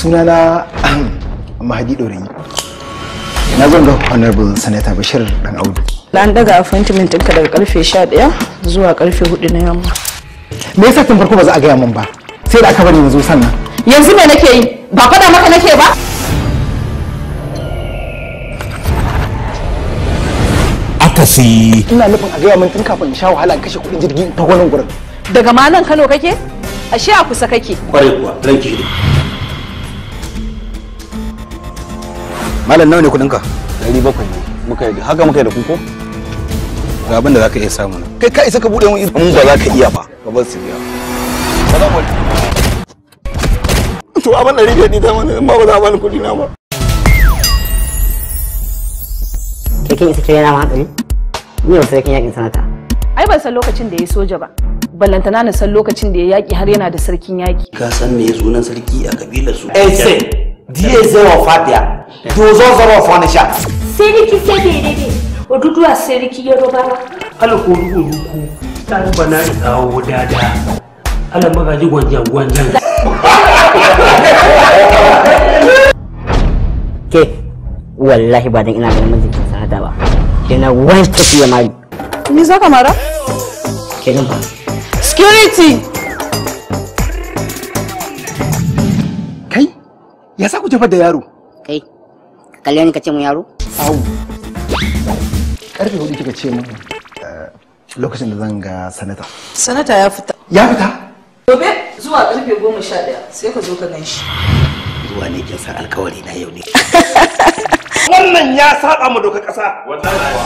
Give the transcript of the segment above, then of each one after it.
Sunana Mahadi Dorayi. Na zo ga Honorable Senator Bashir Dan Audu. An daga appointment ɗinka daga karfe 11 zuwa karfe 4 na yamma. Me yasa tun farko ba za a gaya min ba? Sai da aka bari na zo sannan. Yanzu me nake yi? Ba faɗa maka nake ba? Akasi. Ina nufin a gaya min tun kafin in sha wahala in kashe kuɗin jirgi ta wannan gurin. Daga ma nan Kano kake? Ashe a kusa kake. Kwarai kuwa, ranki shi. Malam nawa ne kuɗinka? 700 ne. Muka yi haka muka yi da ku ko? Ga abin da zaka iya samu na. Kai ka isa ka bude mun ido. Mun ba za ka iya ba. Ka bar su biya. Ba za mu. To abin 500 ni ta mana in ba za a bani kuɗi na ba. Ke kin isa kira na hankali? Ni ba sarkin yakin sanata. Ai ban san lokacin da ya soja ba. Ballantana na san lokacin da ya yaki har yana da sarkin yaki. Ka san me sunan sarki a kabilar su? Ese, die zero fatia, dozo zero fanisha. Seriki sebelebe, Oduduwa seriki Yorubawa. Alkoru oruku, tarbana isawo dada. Ala magaji gwanjan gwanjan. Ke, wallahi ba dan ina ganin mijinkin sanata ba. Ke na wani tafiya mari. Me za ka mara? Ke nan ba. Security! Kai, ya sa ku jefar da yaro? Kai, ka kalle ni ka ce mun yaro? Au. Karfe 4 kika ce mun lokacin da zan ga sanata. Sanata ya fita. Ya fita? Gobe zuwa karfe 11 sai ka zo ka gan shi. Zuwa ne kin san alkawari na yau ne. Wannan ya saba mu dokar kasa.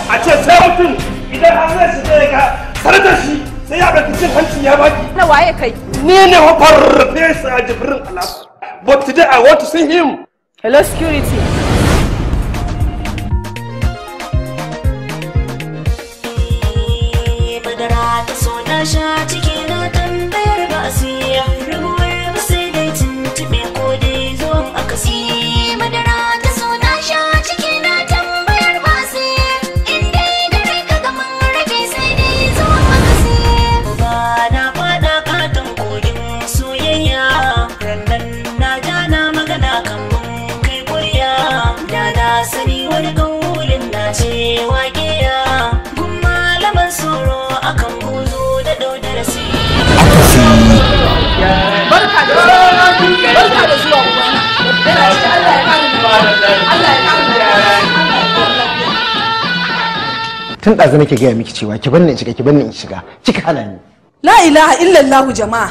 A ce sai mutum idan har zai shiga ga sanatar shi sai ya ɗauki cin hanci ya baki. Na waye kai? Ni ne fa farfesa Jibrin Alasu. But today I want to see him. Hello security. Madara ta so na sha ciki na tambayar ba asiya. Rabuwar ba sai dai tuntuɓe ko dai zuwan akasi. Madara ta so na sha ciki na tambayar ba asiya. In dai da rai ka ga mun rage sai dai zuwan akasi. Ba na faɗa katon kogin soyayya. Rannan na ja na magana kan mun kai ƙwarya. Da na sani wani ƙaulin na ce waƙiya. Gun malaman tsoro akan buzo da ɗau darasi. Akasi. Barka da zuwa. Barka da zuwa ubana. Yana cikin Allah ya kare mu. Allah ya kare mu. Tun ɗazu nake gaya miki cewa ki banni in shiga, ki banni in shiga. Kika hana ni. La ilaha illallahu jama'a.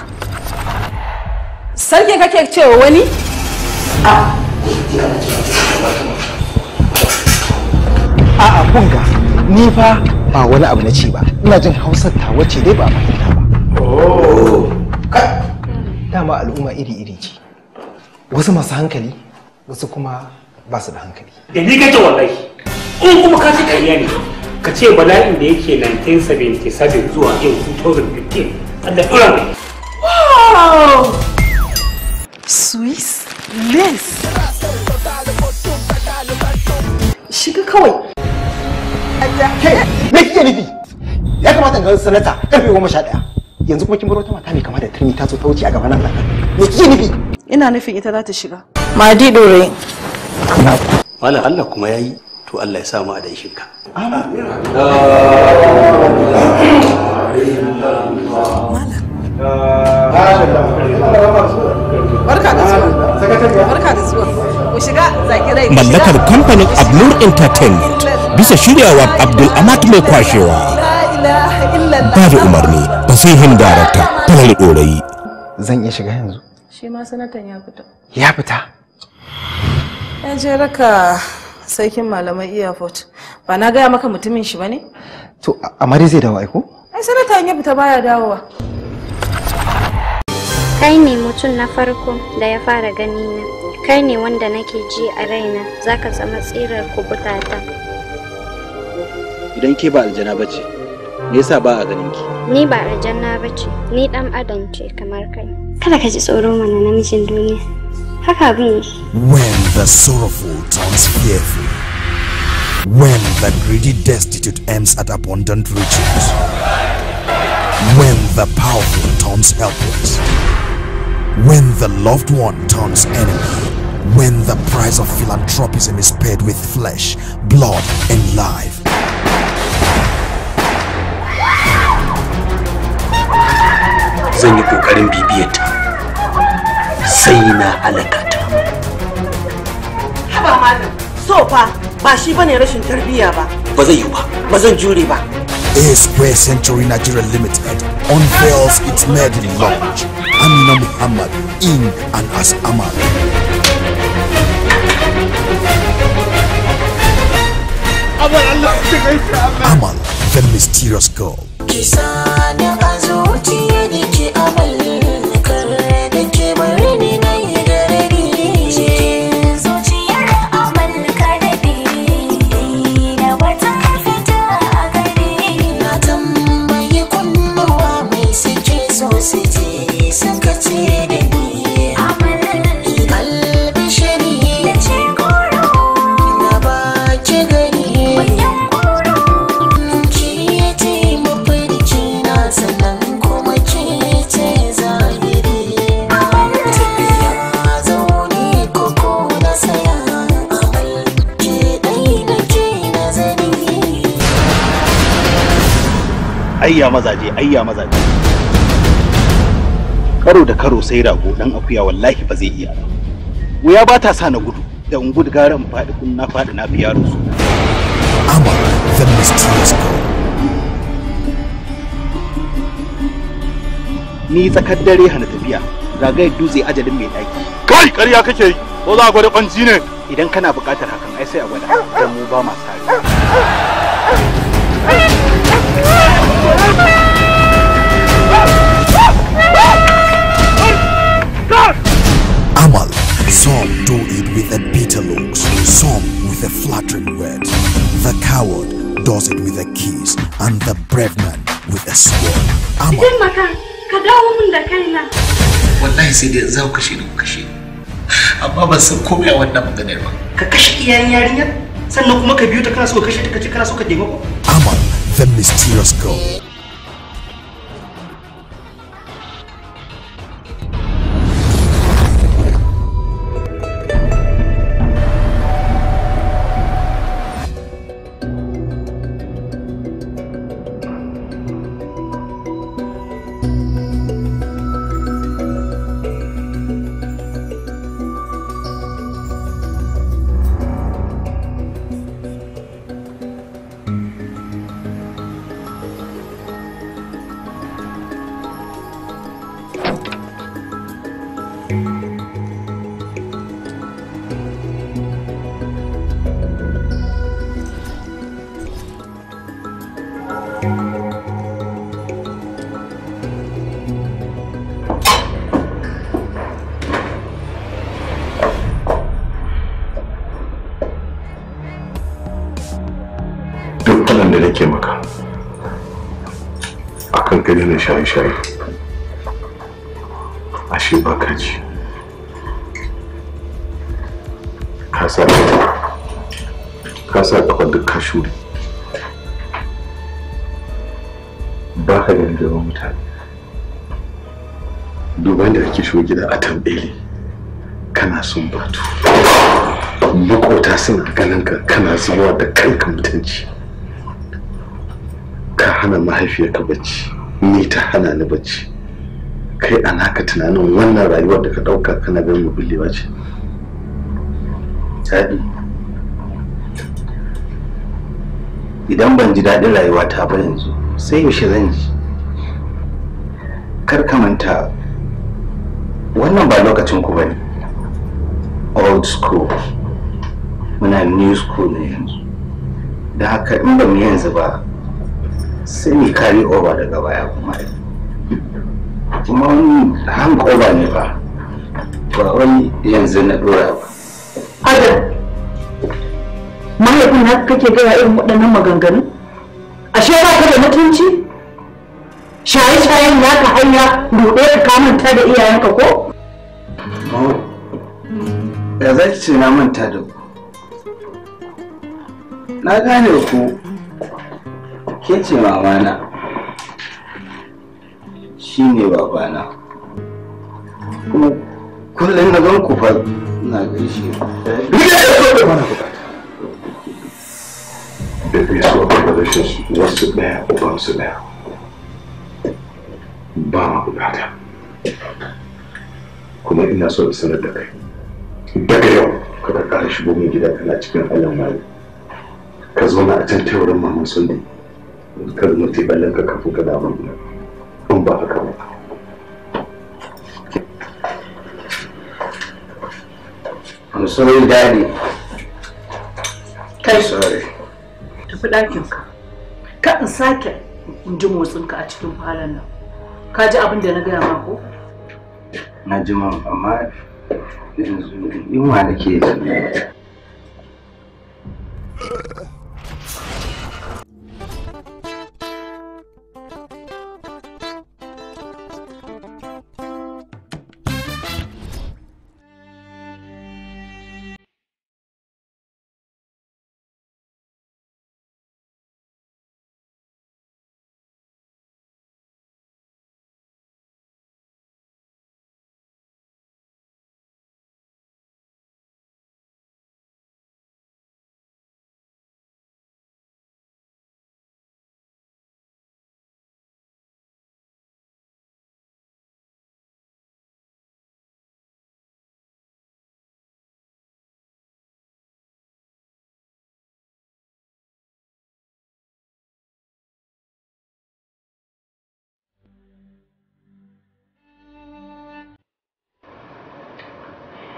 Sarki kake cewa wani? A'a kun ga ni fa ba wani abu na ce ba. Ina jin Hausar ta wace dai ba a fahimta ba. Dama al'umma iri-iri ce. Wasu masu hankali, wasu kuma ba su da hankali. Da ni kake wallahi. In kuma ka ce ƙarya ne, ka ce bala'in da yake 1977 zuwa yau 2015. Allah ɗora mai. Wow! Swiss lace. Shiga kawai. Ke, me kike nufi? Ya kamata in ga sanata karfe 11. Yanzu kuma kin bar wata mata mai kama da turmi ta zo ta wuce a gaban nan. Me kike nufi? Ina nufin ita za ta shiga. Mahadi Dorayi. Malam Allah kuma yayi to Allah ya sa mu a danshin ka. Barka da zuwa. Barka da zuwa. Ku shiga zakirai. Ku shiga. Mallakar kamfanin Abnur Entertainment bisa shiryawar Abdul Amat mai kwashewa. La ilaha illallah. Ba da umarni fasihin darakta Falal Dorayi. Zan iya shiga yanzu? Shi ma sanatan ya fita. Ya fita. Ya je raka sarkin malamai airport. Ba na gaya maka mutumin shi bane? To amma dai zai dawo ai ko? Ai sanatan ya fita baya dawowa. Kai ne mutum na farko da ya fara ganina. Kai ne wanda nake ji a raina zaka zama tsirar kubutata. Idan ke ba aljana bace, me yasa ba a ganin ki? Ni ba aljanna bace, ni dan adam ce kamar kai. Kada ka ji tsoro mana namijin duniya. Haka abin yake. When the sorrowful turns fearful, when the greedy destitute aims at abundant riches, when the powerful turns helpless, when the loved one turns enemy, When the price of philanthropism is paid with flesh, blood, and life. Zan yi kokarin bibiyarta sai na halaka ta. Haba malam, so fa ba shi bane rashin tarbiyya ba. Ba zai yi ba, ba zan jure ba. A Square Century Nigeria Limited unveils its maiden launch. Amina Muhammad in and as Amal. Amal, the mysterious girl. Ayya mazaje, ayya mazaje. Karo da karo sai rago dan akuya wallahi ba zai iya ba. Wuya ba ta sa na gudu, da in gudu gara in faɗi kun na faɗi na fi yaro su. Amal, the mysterious girl. Ni tsakar dare hana tafiya, ragayar dutse ajalin mai ɗaki. Kai ƙarya kake yi, ko za a gwada kwanci ne? Idan kana buƙatar hakan ai sai a gwada, dan mu ba ma sare. Amal, some do it with a bitter looks, some with a flattering word. The coward does it with a kiss, and the brave man with a sword. Amal. Taimaka, ka dawo min da kaina. Wallahi sai dai za ku kashe ni, ku kashe ni. Amma ban san komai a wannan maganar ba. Ka kashe iyayen yarinyar, sannan kuma ka biyo ta kana so ka kashe ta kace kana so ka taimako. Amal, the mysterious girl. Duk faɗan da nake maka akan ka daina shaye-shaye, ashe ba ka ji. Ka sa kafa duk ka shure, ba ka ganin gaban mutane. Duban da kake shigo gida a tambele kana sumbatu, makota suna ganin ka kana zuwa da kanka mutunci. Ka hana mahaifiyarka bacci, ni ta hana ni bacci. Kai a naka tunanin wannan rayuwar da ka ɗauka kana ganin mabillewa ce. Daɗi, idan ban ji daɗin rayuwata ba yanzu sai yaushe zan ji? Kar ka manta wannan ba lokacin ku bane. Old school, muna new school ne yanzu. Da haka in ba mu yanzu ba sai mu carry over daga baya kuma. Kuma wani hangover ne ba, ba wai yanzu na ɗora ba. Adam, mahaifin haka kake gaya irin waɗannan maganganu? Ashe ba ka da mutunci? Shaye-shayen naka hanya ruɗe ka kamanta da iyayenka ko? Da za ki ce na manta da ku. Na gane ku, ke ce mamana, shi ne babana. Kuma kullum na gan ku fa Ina gaishe. Ba na bukata. Da gaisuwa ba rashin su wasu ɗaya ubansu ɗaya. Ba ma bukata. Kuma ina so in sanar da kai. Daga yau ka ƙara shigo min gida kana cikin halin maye. Ka zauna a can teburin maman Sunday. Ka zama tebalin ka kafin ka dawo gida. In ba haka ba. I'm sorry, Daddy. Kai. Sorry. Tafi ɗakinka. Ka in sake in ji motsinka a cikin falon nan. Ka ji abin da na gaya ma ko? Na ji mam, amma yanzu yunwa nake ji.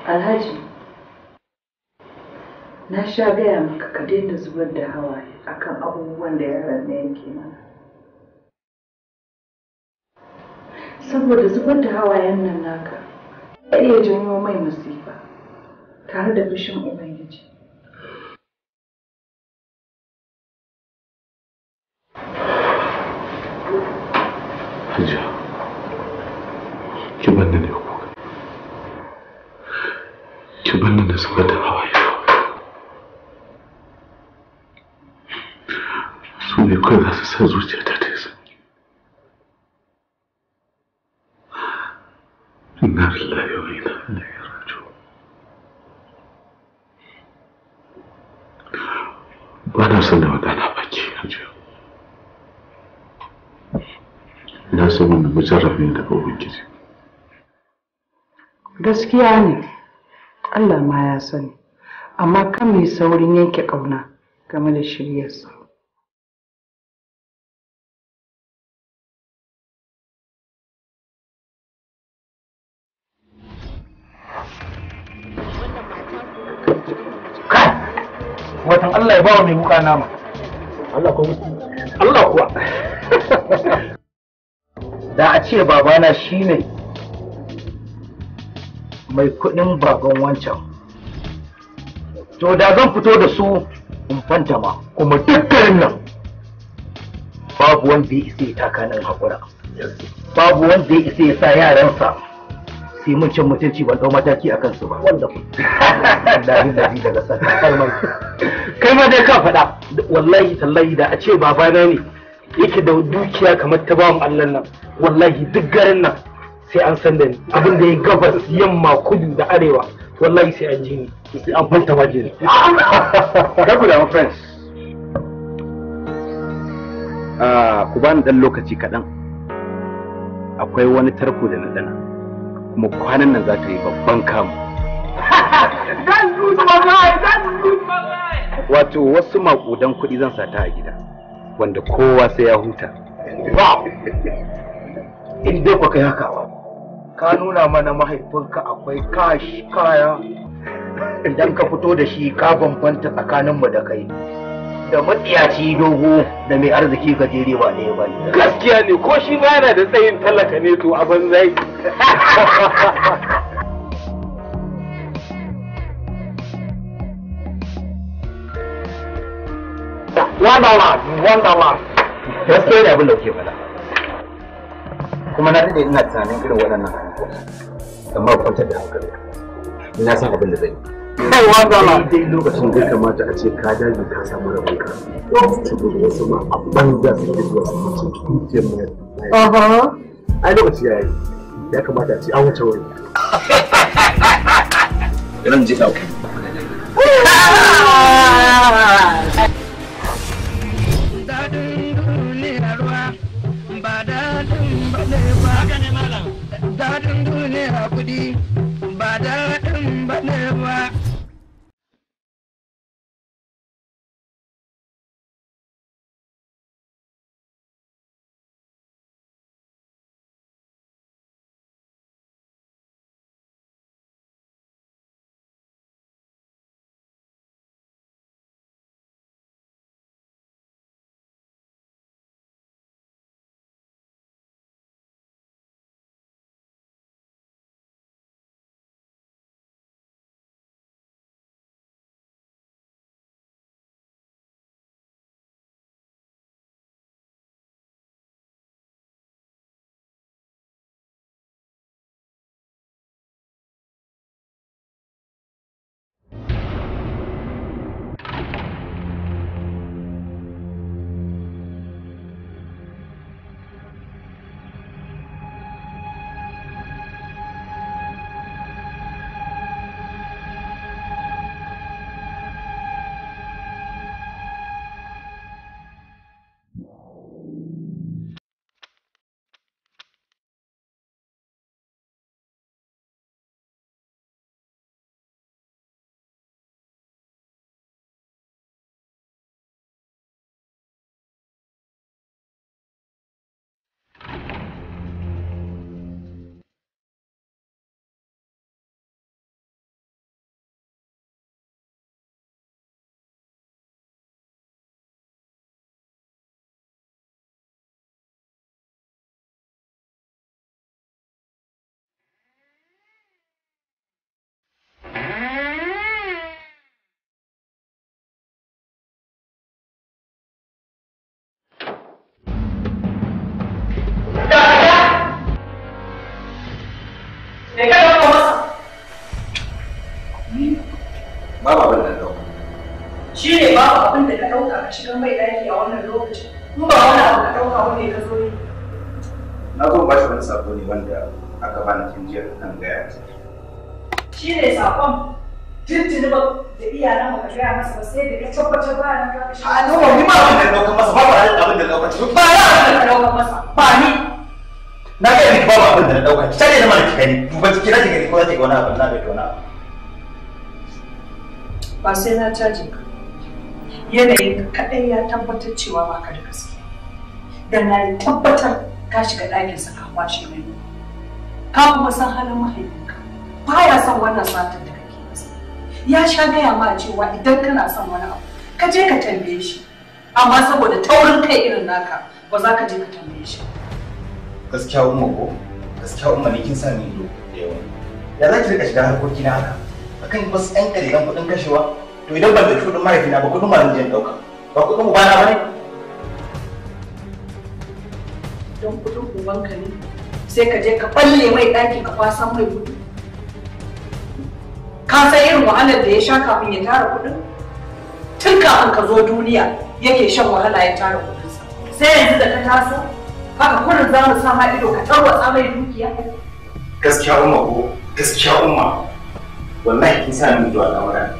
Alhaji, na sha gaya maka ka daina zubar da hawaye akan abubuwan da yaran na yake mana. Saboda zubar da hawayen nan naka ya iya janyo mai masifa tare da fushin Ubangiji. Hajiya, ki banni ne kuka. Ki banni na zubar da hawaye. Su ne kawai za su sa zuciyata ta yi sanyi. Inna lillahi wa inna ilaihi raji'un. Ba na son da waɗana baki, Hajiya. Na san wannan mujarrabi ne daga Ubangiji. Gaskiya ne, Allah ma ya sani, amma kan mai saurin yanke ƙauna game da shiryarsa. Kai! Watan Allah ya bawa mai wuka nama. Allah kuwa. Allah kuwa. Da a ce babana shine mai kudin baban wancan, to da zan fito da su in fantama, kuma dukkanin nan babu wanda ya isa ya taka nan haƙura, babu wanda ya isa ya sa yaransa su yi mun cin mutunci ban ɗau mataki a kansu ba. Wanda lahi daga saka kai ma dai ka faɗa, wallahi tallahi da a ce babana ne yake da dukiya kamar ta bawan Allah nan, wallahi duk garin nan sai an san da ni, abin da ya gabas yamma kudu da arewa wallahi sai an ji ni, sai an fanta waje ni. Kar ku damu friends. Ku bani dan lokaci kaɗan. Akwai wani tarko da na dana, kuma kwanan nan za ta yi babban kamu. Wato wasu maƙudan kuɗi zan sata a gida, wanda kowa sai ya huta. In dai ku kai haka, ka nuna mana mahaifinka akwai kash kaya. Idan ka fito da shi ka bambanta tsakaninmu da kai, da matsiyaci dogo da mai arziki gajere ba ne ba ne. Gaskiya ne, ko shi ma yana da tsayin talaka ne, to a banza yake. $1, $1. Gaskiya ne abin da kuke faɗa. Kuma na daɗe ina tunanin irin waɗannan abubuwa, amma kwantar da hankali, ina san abin da zan yi. Dai lokacin da ya kamata a ce ka dage ka samu rabon ka, saboda wasu ma a banza suke zuwa su mutum dukiyar mai. Ai lokaci ya yi, ya kamata a ce an wuce wuri. Ran je dauka. Dadin duniya ruwa ba dadin bane ba. Dadin duniya kudi ba dadin bane ba. Babu abin da ɗauka. Shi ne babu abin da ka ɗauka ka shiga mai ɗaki a wannan lokacin. In ba wani abu ka ɗauka wanda ka zo yi. Na zo ba shi wani sako ne wanda aka bani tun jiya kan gaya masa. Shi ne sakon tuntuni ba da iyalan ba ka gaya masa ba sai da ka tabbatar ba nan ka kashe. A no, ni ma abin da ɗauka masa babu abin da ɗauka. Ba ya abin da ka ɗauka masa ba ni. Na gaya miki babu abin da na ɗauka. Ki tare da mana ki gani. Duba ciki na ki gani ko za ki ga wani abu na bai wani abu. Ba sai na caje ka. Yanayin ka kaɗai ya tabbatar cewa ba ka da gaskiya. Dan na tabbatar ka shiga ɗakinsa ka kwashe mai. Ka kuma san halin mahaifinka. Ba ya son wannan satar da kake masa. Ya sha gaya ma cewa idan kana son wani abu, ka je ka tambaye shi. Amma saboda taurin kai irin naka, ba za ka je ka tambaye shi. Gaskiya umma ko? Gaskiya umma ne kin sa ni ido da yawa. Ya za ki rika shiga harkoki na haka? Akan wasu ƴan kalilan kuɗin kashewa? To idan ban ɗauki kuɗin mahaifina ba kuɗin ma zan je in ɗauka. Ba kuɗin ubana ba ne? Don kuɗin ubanka ne? Sai ka je ka ɓalle mai ɗaki ka kwasan mai kuɗi. Ka san irin wahalar da ya sha kafin ya tara kuɗin? Tun kafin ka zo duniya yake shan wahala ya tara kuɗinsa. Sai yanzu da ka taso, haka kurin za mu sa ma ido ka tarwatsa mai dukiya. Gaskiya umma ko? Gaskiya umma. Wallahi kin sa ni ido a al'amuran.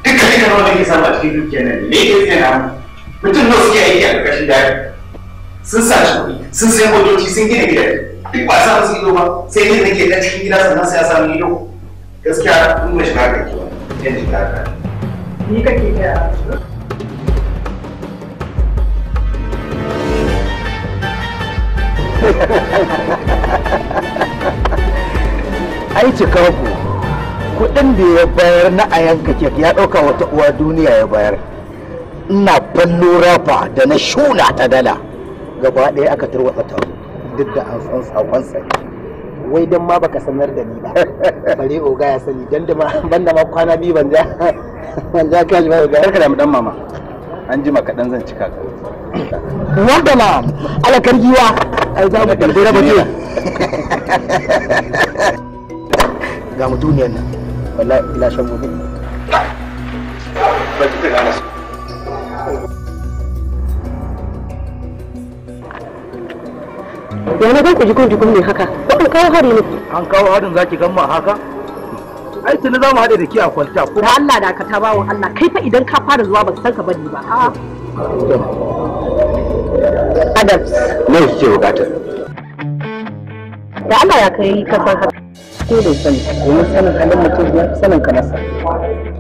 Dukkan dukkan wanda ke samu a cikin dukiyar nan ne ke tsina mutum nawa suke aiki a ƙarƙashin dari. Sun saci kuɗi, sun sayi motoci, sun gina gidaje. Duk ba sa musu ido ba, sai ni nake ɗan cikin gida sannan sai ya samu ido. Gaskiya in ba shiga haka ke ba, yan shiga haka. Ni kake gaya. Ai Chicago kuɗin da ya bayar na a yanka kek ya ɗauka wata uwa duniya ya bayar. Ina ballo rafa da na shuna ta dala gaba ɗaya aka tarwatsa taro duk da an san sakonsa. Wai dan ma baka sanar da ni ba, bare oga ya sani dan da ma banda ma kwana biyu ban ja kashi ba oga. Karka damu dan mama, an jima kaɗan zan cika ka. Wanda na alakar giwa ai za mu ɗauki raba jiya. Ga mutuniyar nan wallahi ila shan gobe. Ba ki ta gane su. Ya na gan ku jikun jikun ne haka? Ko an kawo hari ne? An kawo harin za ki gan mu haka? Ai tuni za mu haɗe da ke a kwalta ko. Da Allah da ka ta bawo Allah kai fa idan ka fara zuwa ba san ka bari ba. Adams. Me kike bukata? Da Allah ya kai ka san haka. Dole sani, domin sanin halin mutum ya fi sanin kamarsa.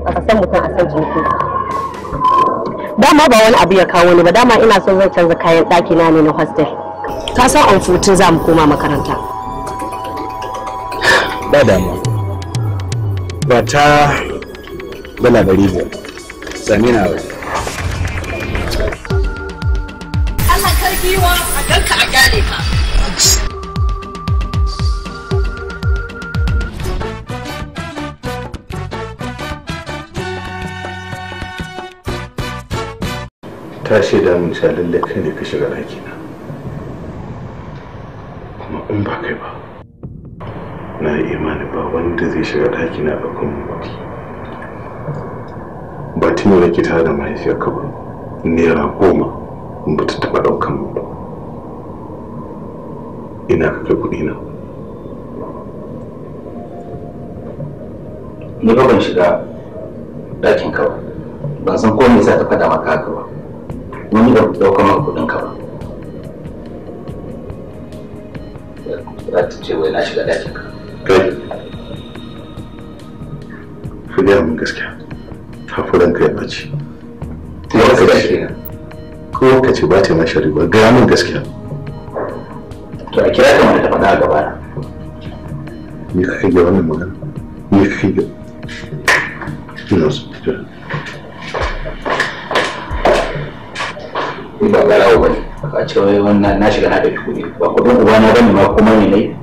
A san mutum a san jikinsa. Dama ba wani abu ya kawo ni ba, dama ina son zan canza kayan ɗaki na ne na hostel. Ka san on 14 za mu koma makaranta. Ba damuwa. Ba ta bala bari ba. Sami na waje. Allah karbiwa a ganka a gyale ka. Ta shaida min cewa lallai kai ne ka shiga ɗakina, kuma in ba kai ba na yi imani ba wanda zai shiga ɗakina ba kuma kuɗi. Ba tuni nake tare da mahaifiyarka ba, ₦10 in ba ta taɓa ɗaukan mu ba. Ina ka kai kuɗi na? Ni ba ban shiga ɗakin ka ba, ban san ko me yasa ta faɗa maka haka ba. Wani da ɗaukar maka kuɗin ka ba. Za ta ce wai na shiga ɗakin ka. Kai, ka gaya min gaskiya, hafuran ka ya ɓaci. Ko ka ce ba ta ma shari ba, gaya min gaskiya. To a kira ta mana ta faɗa a gaba na. Me ka kai ga wannan magana? Me ka kai ga? Ina so. Ni ba garawo bane, ka ce wai wannan na shiga na ɗauki kuɗi, ba kuɗin ubana bane ma kuma ne nayi.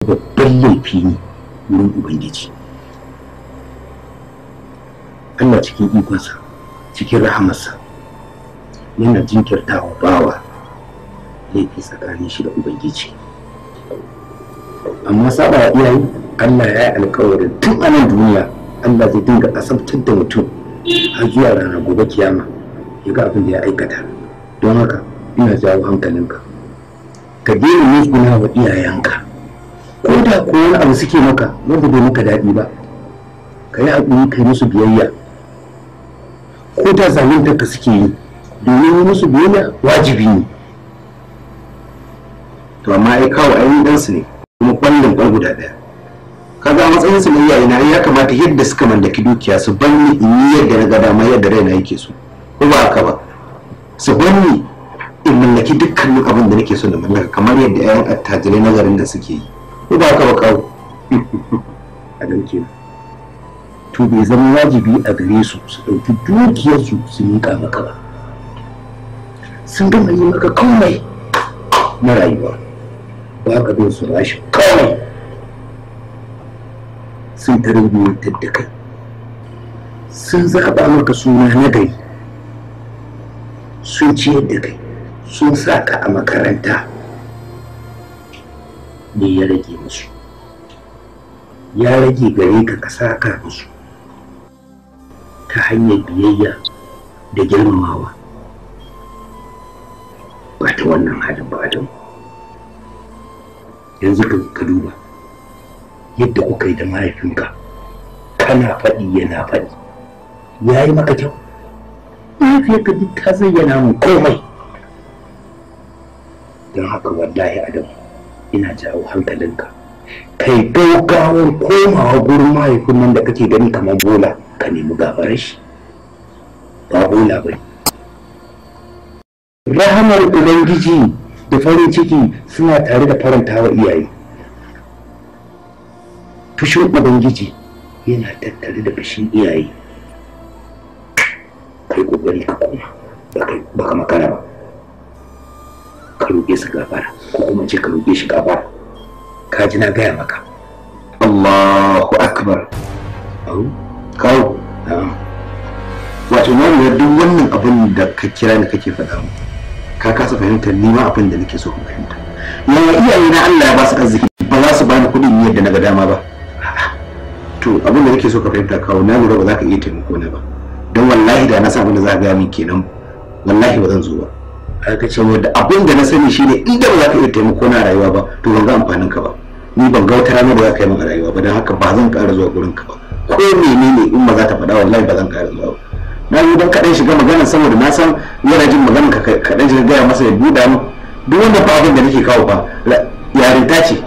Babban laifi ne wurin Ubangiji. Allah cikin ikonsa, cikin rahamarsa, yana jinkirtawa bawa laifi tsakanin shi da Ubangiji. Amma saba wa iyaye, Allah ya yi alkawarin tun a nan duniya Allah zai dinga asabtar da mutum har zuwa ranar gobe kiyama ya ga abin da ya aikata. Don haka ina jawo hankalinka, ka daina musguna wa iyayenka. Ko da ko wani abu suke maka wanda bai maka daɗi ba, ka yi haƙuri ka yi musu biyayya. Ko da zaluntar ka suke yi, domin yi musu biyayya wajibi ne. To amma ai kawo ainihin ɗansu ne, kuma ƙwallon ƙwal guda ɗaya. Kaga a matsayin su na iyaye na ya kamata yadda suka mallaki dukiya su banni in yi yadda na ga dama yadda raina yake so. Ko ba haka ba? Su banni in mallaki dukkanin abin da nake so na mallaka kamar yadda 'ya'yan attajirai na garin da suke yi. Ko ba haka ba kawo? A ɗauke to bai zama wajibi a gare su su ɗauki dukiyarsu su miƙa maka ba. Sun gama yi maka komai na rayuwa, ba ka bin su bashi komai. Sun tarbiyyantar da kai, sun zaɓa maka suna na gari, sun ciyar da kai, sun sa ka a makaranta. Me ya rage musu? Ya rage gare ka ka saka musu ta hanyar biyayya da girmamawa, ba ta wannan halin ba. Adamu, yanzu ka duba yadda kuka yi da mahaifinka, kana faɗi yana faɗi, ya yi maka kyau. Mahaifiyarka duk ta zayyana mun komai. Don haka wallahi Adamu, ina jawo hankalinka, kai gaugawar komawa gurin mahaifin nan da kake gani kamar bola, ka nemi gafarar shi. Ba bola ba ne. Rahamar Ubangiji da farin ciki suna tare da farantawa iyaye. Fushin Ubangiji yana tattare da fushin iyaye. Kai kokari ka koma, baka makara ba. Ka roƙe su gafara, ko kuma ce ka roƙe shi gafara. Ka ji na gaya maka. Allahu akbar. Kawo. Wato na lura duk wannan abin da ka kira ni kake faɗa mu, ka kasa fahimtar ni ma abin da nake so ka fahimta. Yaya iyaye na Allah ya ba su arziki ba za su bani kuɗin yadda na ga dama ba? To abin da nake so ka fahimta kawo, na lura ba za ka iya taimako na ba. Don wallahi da na sa abin da za ka gaya min kenan, wallahi ba zan zo ba. Ka saboda abin da na sani shine in da ba za ka iya taimako na rayuwa ba, to ban ga amfanin ka ba. Ni ban ga wata rana da za ka yi min a rayuwa ba, don haka ba zan ƙara zuwa gurin ka ba. Ko menene in ba za ta faɗa, wallahi ba zan ƙara zuwa ba. Na yi don kaɗan shiga maganar saboda na san yana jin maganar ka, kaɗan shiga gaya masa ya buɗa min. Duk wannan fa abin da nake kawo fa yarinta ce.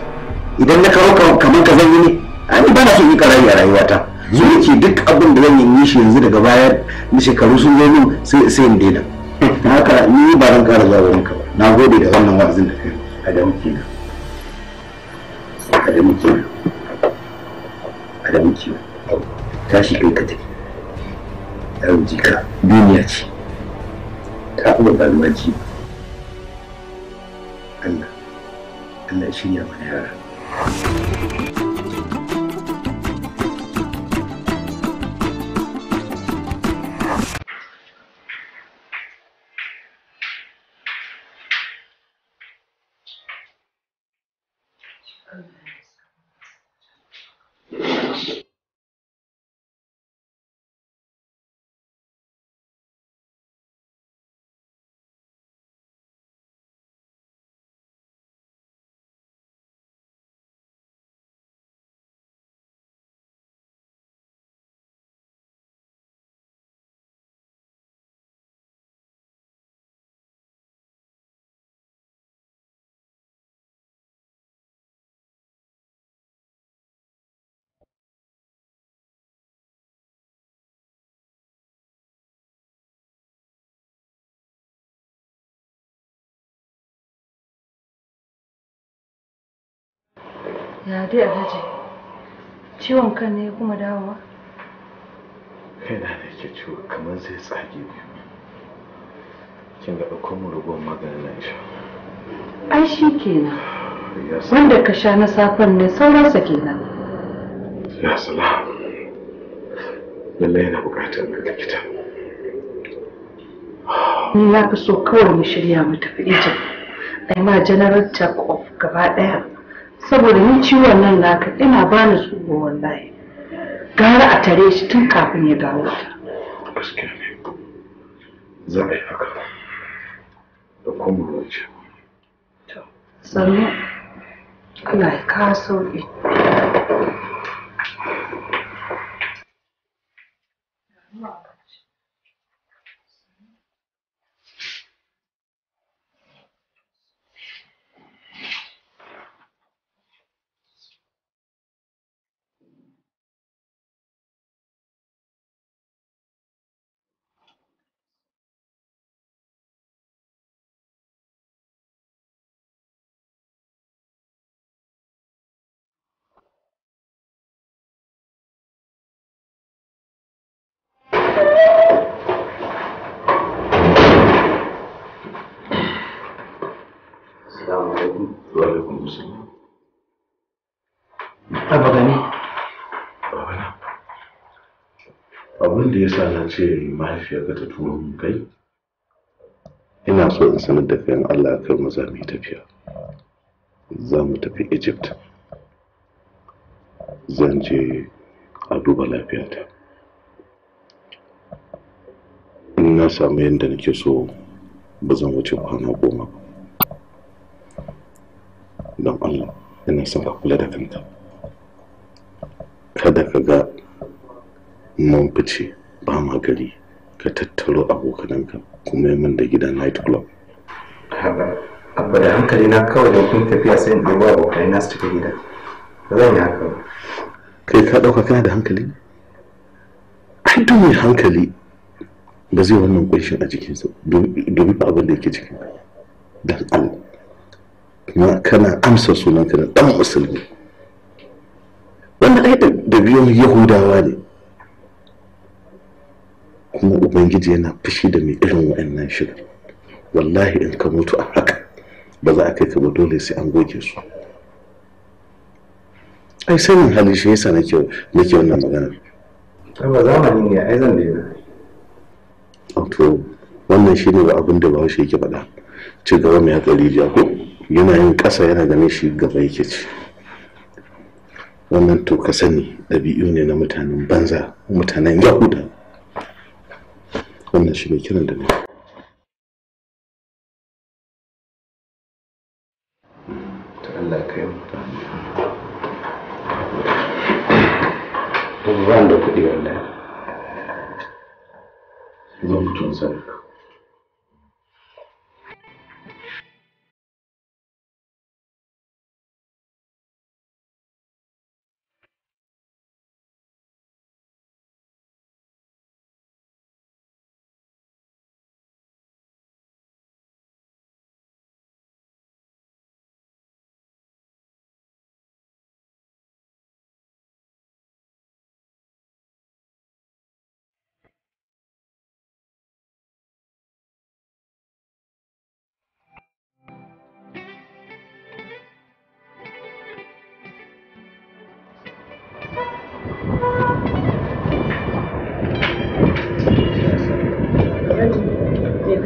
Idan na kawo kamar ka zan yi ne, ani ba na so yi karari a rayuwata. Zo nake duk abin da zan yi shi yanzu, daga baya na shekaru sun zo min sai in daina. Haka ni ba zan ƙara zuwa wurin ka ba. Na gode da wannan wa'azin da kai. Adamu kenan. Adamu kenan. Adamu kenan. Tashi kai ka tafi. Yaro jika duniya ce. Ta kuma ba ruwa ji. Allah. Allah ya shirya mana yara. Ya dai Alhaji, ciwon kan ne kuma dawowa? Kaina ne ke ciwo kamar zai tsage biyu. Kin ga ɗauko mu ragowar maganin nan sha. Ai shi kenan. Wanda ka sha na safen ne sauransa kenan. Ya salam. Lallai yana buƙatar ga likita. Ni na fi so kawai mu shirya mu tafi Egypt. Ai ma general check off gaba ɗaya. Saboda ni ciwon nan naka ina bani tsoro wallahi. Gara a tare shi tun kafin ya dawo ta. Gaskiya ne. Za a yi haka. Da kuma ruwan. To, sannu. Allah ya kawo sauƙi. Abba gani. Babana. Abin da ya sa na ce mahaifiyarka ta turo mun kai, ina so in sanar da kai in Allah ya kai mu za mu yi tafiya. Za mu tafi Egypt. Zan je a duba lafiyata. In na samu yadda nake so ba zan wuce kwana 10 ba. Don Allah, ina son ka kula da kanka. Kada ka ga mun fice ba ma gari, ka tattaro abokananka kuma yi min da gida night club. Abba da hankali na kawai da kun tafiya sai in ɗebo abokanai na su cika gida. Ba zan yi haka ba. Kai ka ɗauka kana da hankali ne? Ai duk mai hankali ba zai wannan kunshin a jikinsa domin ba abin da yake cikin dan Allah. Kuma kana amsa sunanka da ɗan musulmi. Wannan ai da biyun Yahudawa ne. Kuma Ubangiji yana fushi da mai irin wa'annan shiga. Wallahi in ka mutu a haka ba za a kai ka ba, dole sai an goge su. Ai sanin hali shi yasa nake wannan maganar. Ba zamani ne ai zan daina. To wannan shi ne abin da Bahaushe yake faɗa. Ci gaba mai haƙa rijiya ko yana yin ƙasa yana ganin shi gaba yake ci. Wannan to ka sani ɗabi'u ne na mutanen banza, mutanen Yahuda. Wannan shi ne kiran da ne. To Allah kai mu. Ban da kuɗi wallahi. Zan mutu in sani ka.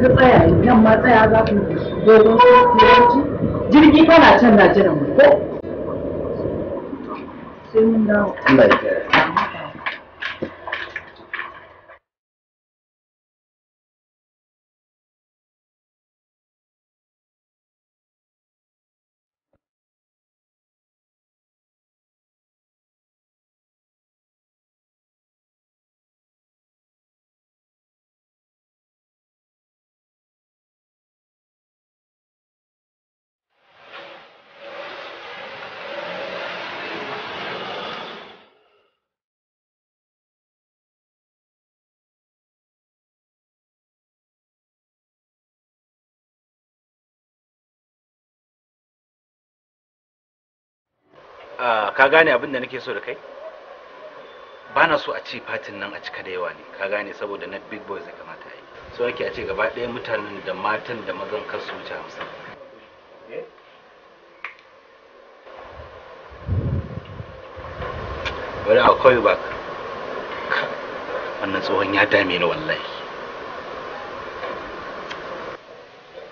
Ka tsaya nan ma tsaya za ku dogon turanci jirgi fa na can na jiran mu ko sai mun dawo. Allah ya kiyaye. Ka gane abin da nake so da kai? Ba na so a ce fatin nan a cika da yawa ne, ka gane, saboda na big boys ya kamata a yi. So nake a ce gaba ɗaya mutanen da matan da mazan kar su wuce 50. Bari I'll call you back. Wannan tsohon ya dame ni wallahi.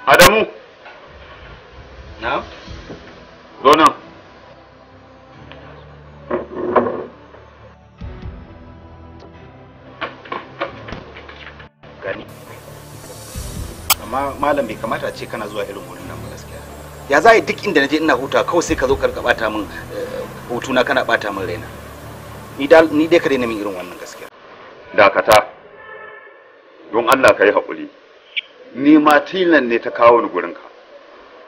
Adamu. Na? Zo nan. Gani. Amma malam bai kamata a ce kana zuwa irin wurin nan ba gaskiya. Ya za a yi duk inda naje ina huta kawai sai ka zo ka rika bata min hutuna, kana bata min raina. Ni dai ka daina min irin wannan gaskiya. Dakata. Don Allah ka yi haƙuri. Ni ma tilan ne ta kawo ni gurinka.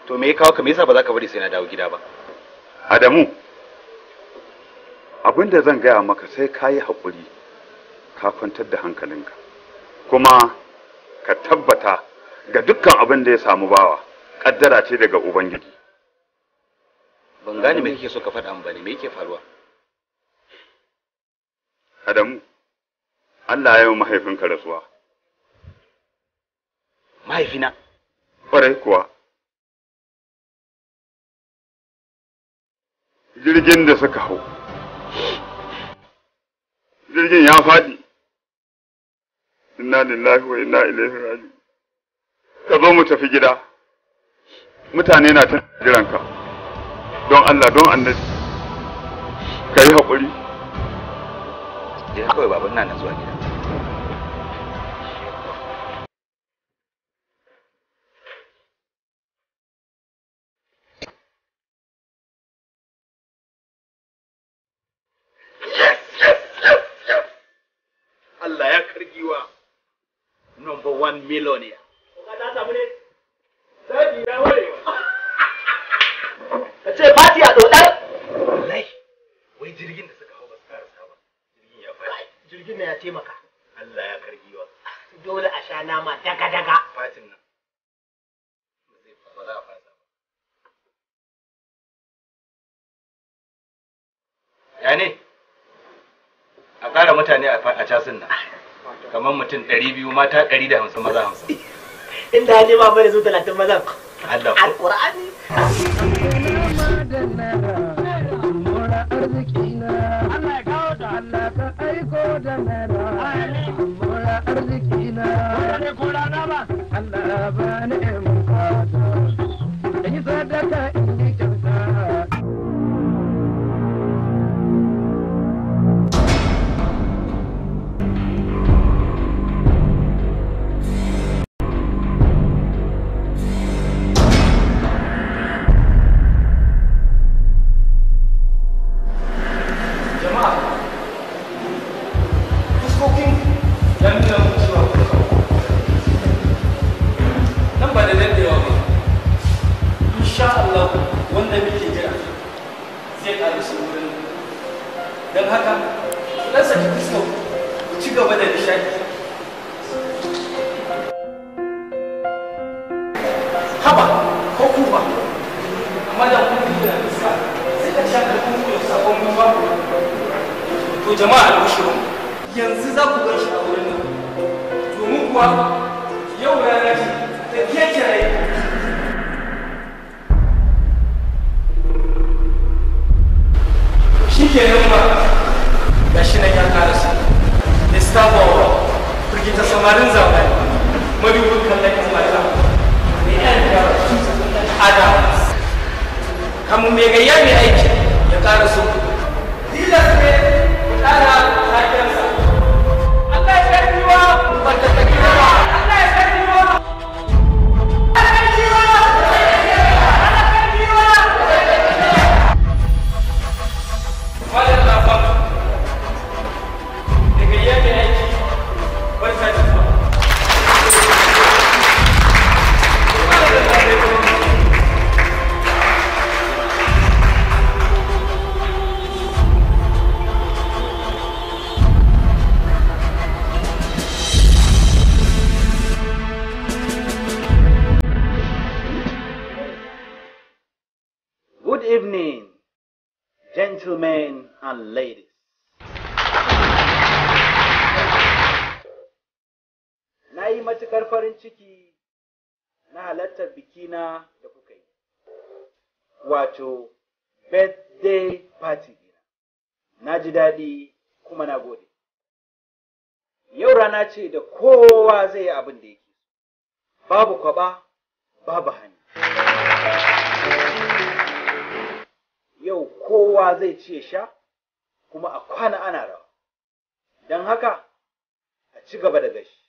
To me ya kawo ka, me yasa ba za ka bari sai na dawo gida ba? Adamu, abin da zan gaya maka sai ka yi haƙuri, ka kwantar da hankalinka. Kuma ka tabbata ga dukkan abin da ya samu bawa, kaddara ce daga Ubangiji. Ban gane me kake so ka faɗa min bane, me yake faruwa? Adamu, Allah ya yi mahaifinka rasuwa. Mahaifina? Ƙwarai kuwa. Jirgin da suka hau, jirgin ya faɗi. Inna lillahi wa inna ilaihi raji'un. Ka zo mu tafi gida. Mutane na ta jiranka. Don Allah, don Annabi, ka yi haƙuri. Je kawai baban na nan zuwa gida. Yes, yes, yes, yes. Allah ya kargiwa number 1 millionaire. Ka ce fati a dodar? Wallahi, wai jirgin da suka hau ba su karasa ba. Jirgin ya faɗi. Jirgin na ya taimaka. Allah ya kargiwa. Dole a sha nama daga-daga. Fatin nan. Ba za a fasa ba. Ya ne? tara mutane a casin nan. Kamar mutum 200 mata 150 maza 50. Inda hali ma bane su 30 mazan. Allah. Alqur'ani. Don haka, ɗan saki fuskar ku ci gaba da nishaɗi. Haba, ko ku ba, amma da kun yi da fuska, sai ka sha ƙarfin ku sakon mutuwa. To jama'a albishirun, yanzu za ku gan shi a wurin nan. Domin kuwa yau rana ce ta keke rai. Shi ke nan ba, ga shi nan ya karasa. Mr. Bawa, firgita samarin zamani, madubin kallon yan mata, mai yan Adams. Kamun mai gayya mai aiki ya karaso. Tilas ne ku ƙara takensa. Allah ya karbiwa ba ta tafi ba. Allah ya karbiwa. Allah ya karbiwa. Allah ya karbiwa. Malam Lafam, daga yadda aiki, barka da zuwa. Good evening, gentlemen and ladies. Na yi matuƙar farin ciki na halartar bikina da kuka yi, wato birthday party dina. Na ji daɗi kuma na gode. Yau rana ce da kowa zai yi abin da yake so. Babu kwaba, babu hannu. Yau kowa zai ci ya sha kuma a kwana ana rawa. Don haka, a ci gaba da gashi.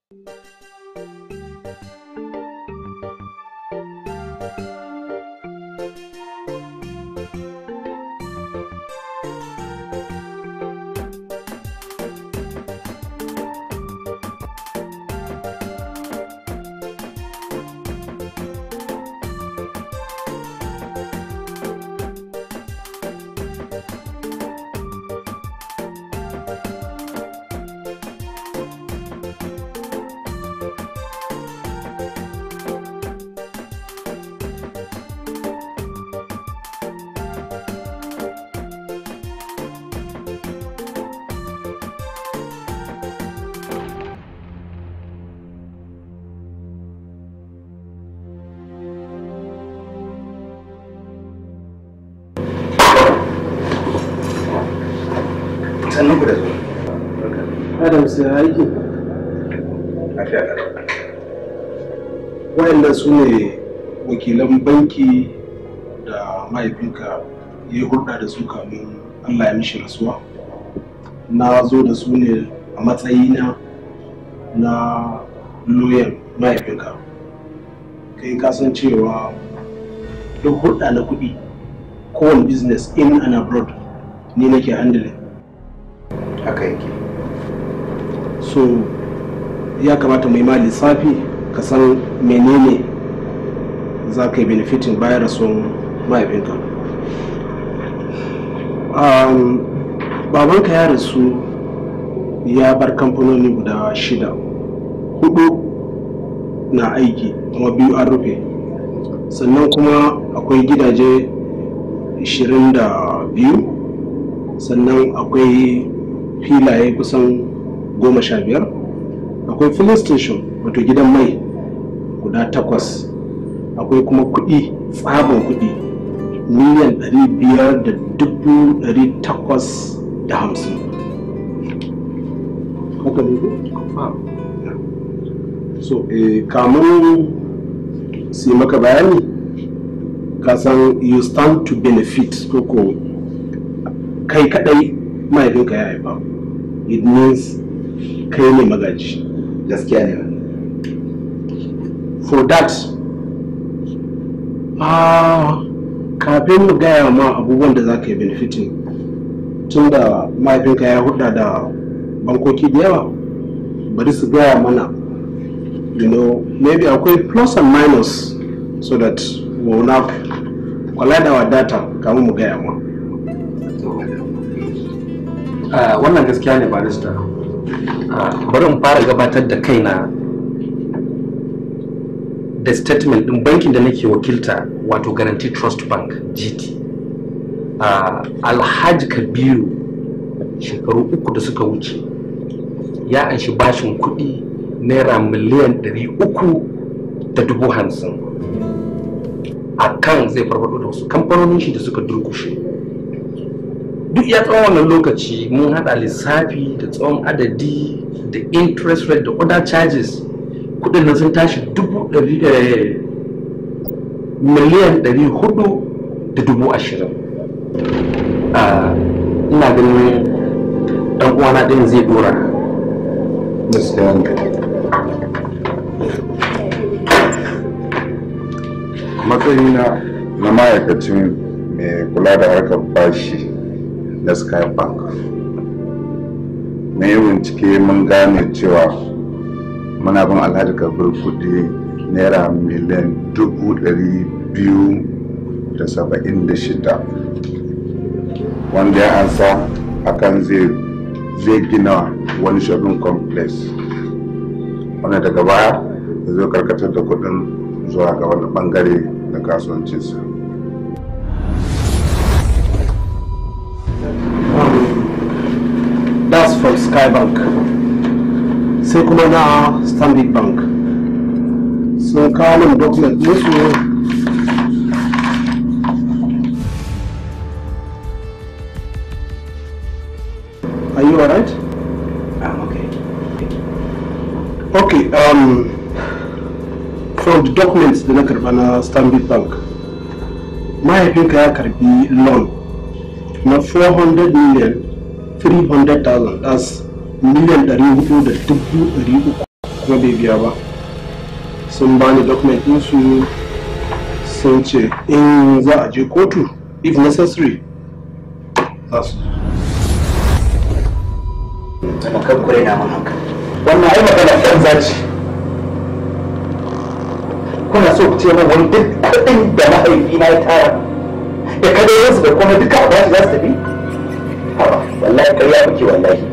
Sannan ku da zuwa. Adam sai aiki. Lafiya. Wayannan su ne wakilan banki da mahaifinka ya yi hulɗa da su kamin Allah ya mishi rasuwa. Na zo da su ne a matsayina na loyan mahaifinka. Kai ka san cewa duk hulɗa na kuɗi, kowane business in and abroad, ni nake handling. Haka yake. So ya kamata mu yi ma lissafi ka san menene za ka yi benefiting bayan rasuwan mahaifinka. Babanka ya rasu ya bar kamfanoni guda shida, hudu na aiki kuma biyu an rufe, sannan kuma akwai gidaje 22, sannan akwai filaye kusan 15, akwai filling station wato gidan mai guda takwas, akwai kuma kuɗi, tsaban kuɗi 500,850,000. Haka ne ko? So kamun su yi maka bayani, ka san you stand to benefit koko kai kadai mahaifinka ya haifa, it means kai ne magaji. Gaskiya ne. For that, kafin mu gaya ma abubuwan da za ka yi benefiting, tun da mahaifinka ya hudda da bankoki da yawa, bari su gaya mana, maybe akwai plus and minus, so that we will not collide our data kamun mu gaya ma. Wannan gaskiya ne, barista. Bari in fara gabatar da kaina da statement din bankin da nake wakilta, wato Guarantee Trust Bank, GT. Alhaji Kabiru shekaru 3 da suka wuce ya anshi bashin kuɗi naira 350,000,000 a kan zai farfado da wasu kamfanonin shi da suka durkushe. Duk ya tsawon wannan lokaci mun hada lissafi da tsawon adadi da interest rate da other charges, kudin nan sun tashi 420,000,000. Ina ganin dan uwana ɗin zai dora. Matsayina na ma'aikacin mai kula da harkar bashi na Sky Bank, na yi bincike mun gane cewa muna bin Alhaji Kabir kudi naira 276,000,000 wanda ya ansa akan zai gina wani shopping complex, wanda daga baya zai karkatar da kudin zuwa ga wani bangare na kasuwancinsa. That's from Skybank. Sai kuma na Stanbic Bank sun kawo min document musu. Are you alright? I'm okay. Okay, from the documents da na karba na Stanbic Bank, mahaifinka ya karbi loan na 400,300,000, that's 400,300,000 Kuma bai biya ba. Sun bani document ɗinsu, sun ce in za a je kotu, if necessary, za su. Wannan kan kure na mun hankali. Wannan ai magana banza ce. Kuna so ku ce min wani duk kuɗin da mahaifina ya tara da kadarorinsu da kuma duka a bashi za su tafi? Haba, wallahi ƙarya kuke wallahi.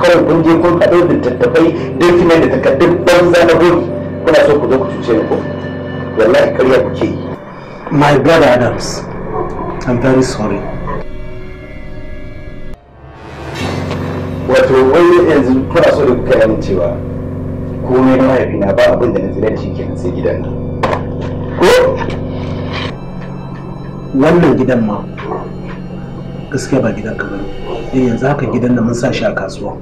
Kawai kun je kun haɗo littattafai, document da takardun banza na bogi, kuna so ku zo ku cuce ni ko? Wallahi ƙarya kuke yi. My brother Adams, I'm very sorry. Wato wai yanzu kuna so da kuka yi cewa komai na mahaifina ba abin da na tsira da shi kenan sai gidan nan. Ko? Wannan gidan ma gaskiya ba gidan ka bane. Eh, yanzu haka gidan nan mun sa shi a kasuwa.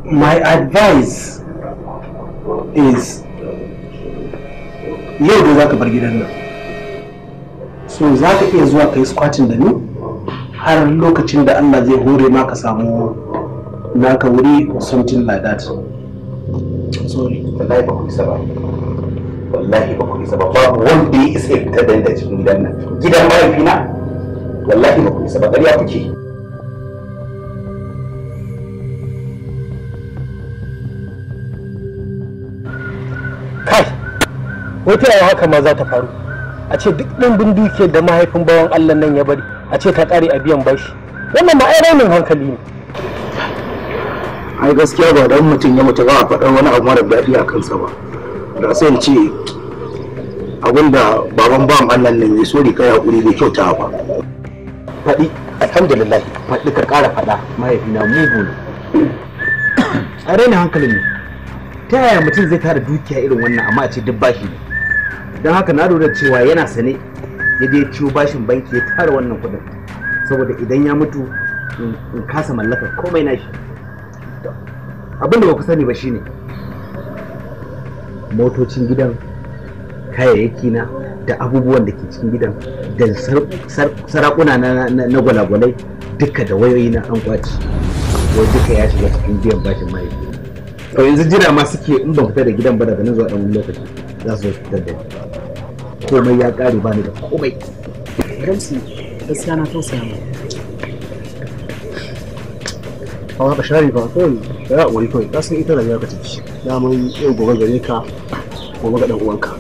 My advice is, yau da za ka bar gidan nan. So za ka iya zuwa ka yi squatting da ni har lokacin da Allah zai hore ma ka samu naka wuri or something like that. Sorry. Wallahi ba ku isa ba. Wallahi ba ku isa ba. Babu wanda ya isa ya fitar da ni daga cikin gidan nan. Gidan mahaifina? Wallahi ba ku isa ba. Ƙarya kuke. Kai, wai ta yaya haka ma za ta faru? A ce duk ɗimbin dukiyar da mahaifin bawan Allah nan ya bari, a ce ta ƙare a biyan bashi. Wannan ma ai rainin hankali ne. Ai gaskiya ba dan mutum ya mutu ba a faɗar wani abu mara daɗi a kansa ba. Da sai in ce abinda baban bawan Allah nan ya sori kai hakuri bai kyauta ba. Faɗi, alhamdulillah, faɗi ka ƙara faɗa, mahaifina mugu ne. A raina hankalin ne. Ta yaya mutum zai tara dukiya irin wannan amma a ce duk bashi ne? Don haka na lura cewa yana sane ya je ciwo bashin banki ya tara wannan kuɗin, saboda idan ya mutu in kasa mallakar komai nashi. Abin da ba ku sani ba shine motocin gidan, kayayyaki na da abubuwan da ke cikin gidan da sarakuna na gwalagwalai duka da wayoyi na an kwaci, wai duka ya shiga cikin biyan bashin mahaifi. To yanzu jira ma suke in ban fita da gidan ba daga nan zuwa ɗan wani lokaci za su zo fitar da ni. Komai ya ƙare, ba ni da komai. Ramsi, gaskiya na tausaya ma. Amma ka share ba kawai, ka yi haƙuri kawai, ka san ita rayuwa ka tafi. Daman yau gobe gare ka, gobe ga ɗan uwanka.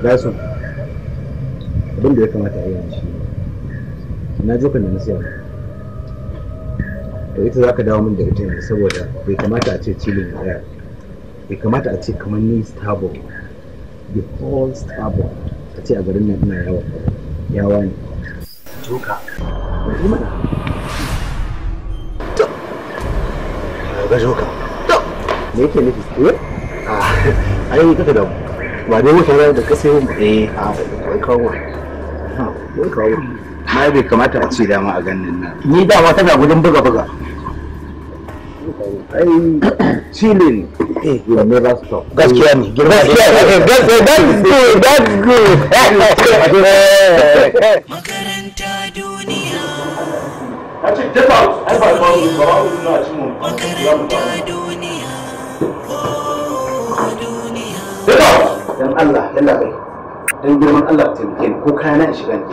Dyson, abin da ya kamata a yi yanzu shi na jokan da na siya maka. To ita za ka dawo min da ita yanzu, saboda bai kamata a ce cilin ya tsaya. Bai kamata a ce kamar ni starboy, the whole starboy, a ce a garin nan ina yawa yawa ne. Joka. Wani mana? Ga joka. Me yake nufi? Eh? Ai kaka da ba dai wata da ka sayo ba. Eh. A wai kawo ma. Wai kawo ma. Ma bai kamata a ce dama a ganin nan. Ni dama tana gudun buga buga. Ai chilling will never stop. Gaskiya ne. Gaskiya ne. That's good. That's good. Makaranta duniya. Na ce get out. Ai ba ba ba ba na ci mu. Makaranta duniya. Oh duniya. Get out. Dan Allah, yalla bai. Dan girman Allah ku taimake ni ko kayana in shiga ni.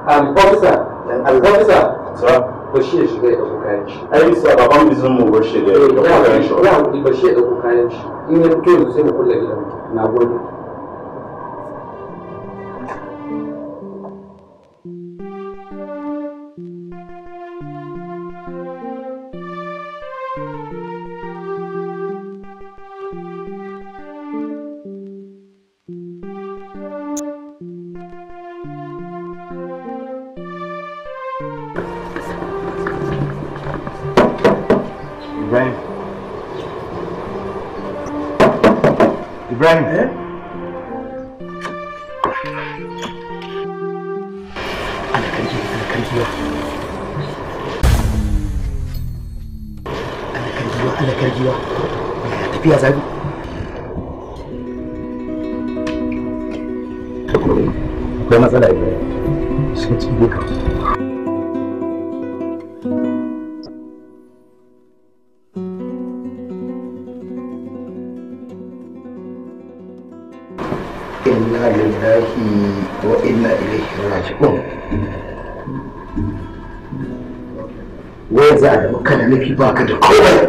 Officer, Dan Allah. officer, Sir, ba shi ya shiga ya ɗauko kayan shi. ai sir, baban bizin mu bar shi da ya ɗauko kayan shi. Ya haƙuri, ba shi ya ɗauko kayan shi. In ya fito yanzu sai mu kulle gidan. Na gode. Ibrahim. Ibrahim. Ana karki, ana karkiwa. Ana karkiwa, ana karkiwa. Ya tafiya zabi. Akwai matsala Ibrahim. Shiga cikin duka. Inna lillahi wa inna ilaihi raji'un. Wai za a da kana nufi baka da komai.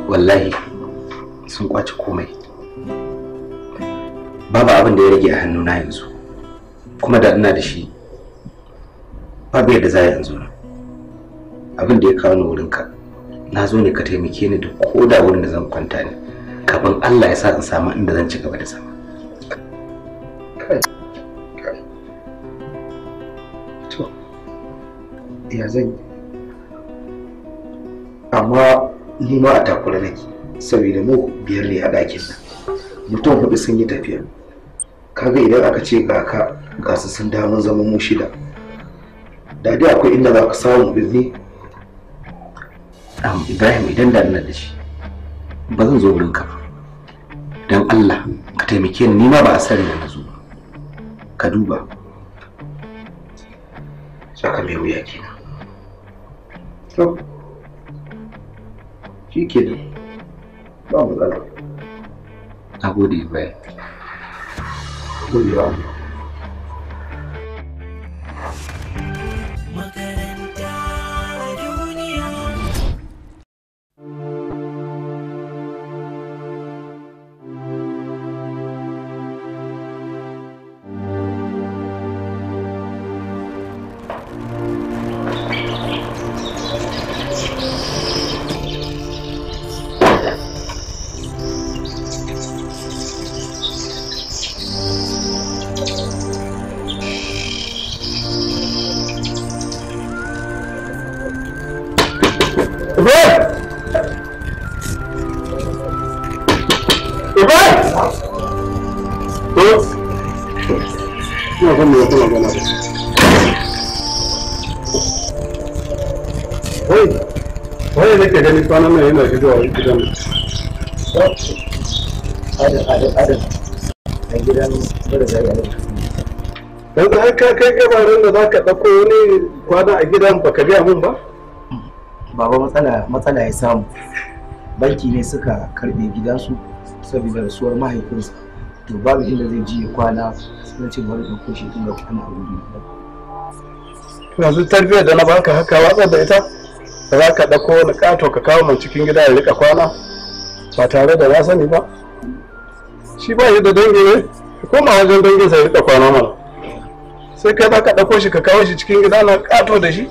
Wallahi sun kwace komai. Babu abin da ya rage a hannuna yanzu. Kuma da ina da shi babu yadda za a yanzu. Abin da ya kawo ni wurinka, na zo ne ka taimake ni da koda wurin da zan kwanta ne, kafin Allah ya sa in samu inda zan ci gaba da zama. To, ya zan yi? Amma ni ma a takura nake, saboda mu biyar ne a ɗakin nan. Mutum hudu sun yi tafiya. Kaga idan aka ce ga ka ga su sun dawo mun zama mu shida. Da dai akwai inda za ka samu birni. Ibrahim, idan da ina da shi ba zan zo wurin ka ba. Don Allah ka taimake ni, ma ba a sani da na zo ba. Ka duba. Saka mai wuya kenan. To, shi kenan. Ba matsala. Na gode, Ibrahim. Gode wa Allah. Wai nake gani kwanan nan yana shigowa gidan nan. Adam, Adam, Adam. A gidan mara zai a Yanzu har ka kai gabarin da za ka ɗauko wani kwana a gidan baka gaya mun ba? Baba, matsala ya samu. Banki ne suka karɓe gidansu saboda rasuwar mahaifinsa. To babu inda zai ji ya kwana, sai ce bari ɗauko shi inda kwana a wuri. Yanzu tarbiyyar da na baka haka watsar da ita? Da za ka ɗauko wani ƙato ka kawo mun cikin gida ya riƙa kwana ba tare da na sani ba. Shi ba shi da dangi ne, koma wajen dangin sa ya riƙa kwana mana. Sai kai za ka ɗauko shi ka kawo shi cikin gida na ƙato da shi.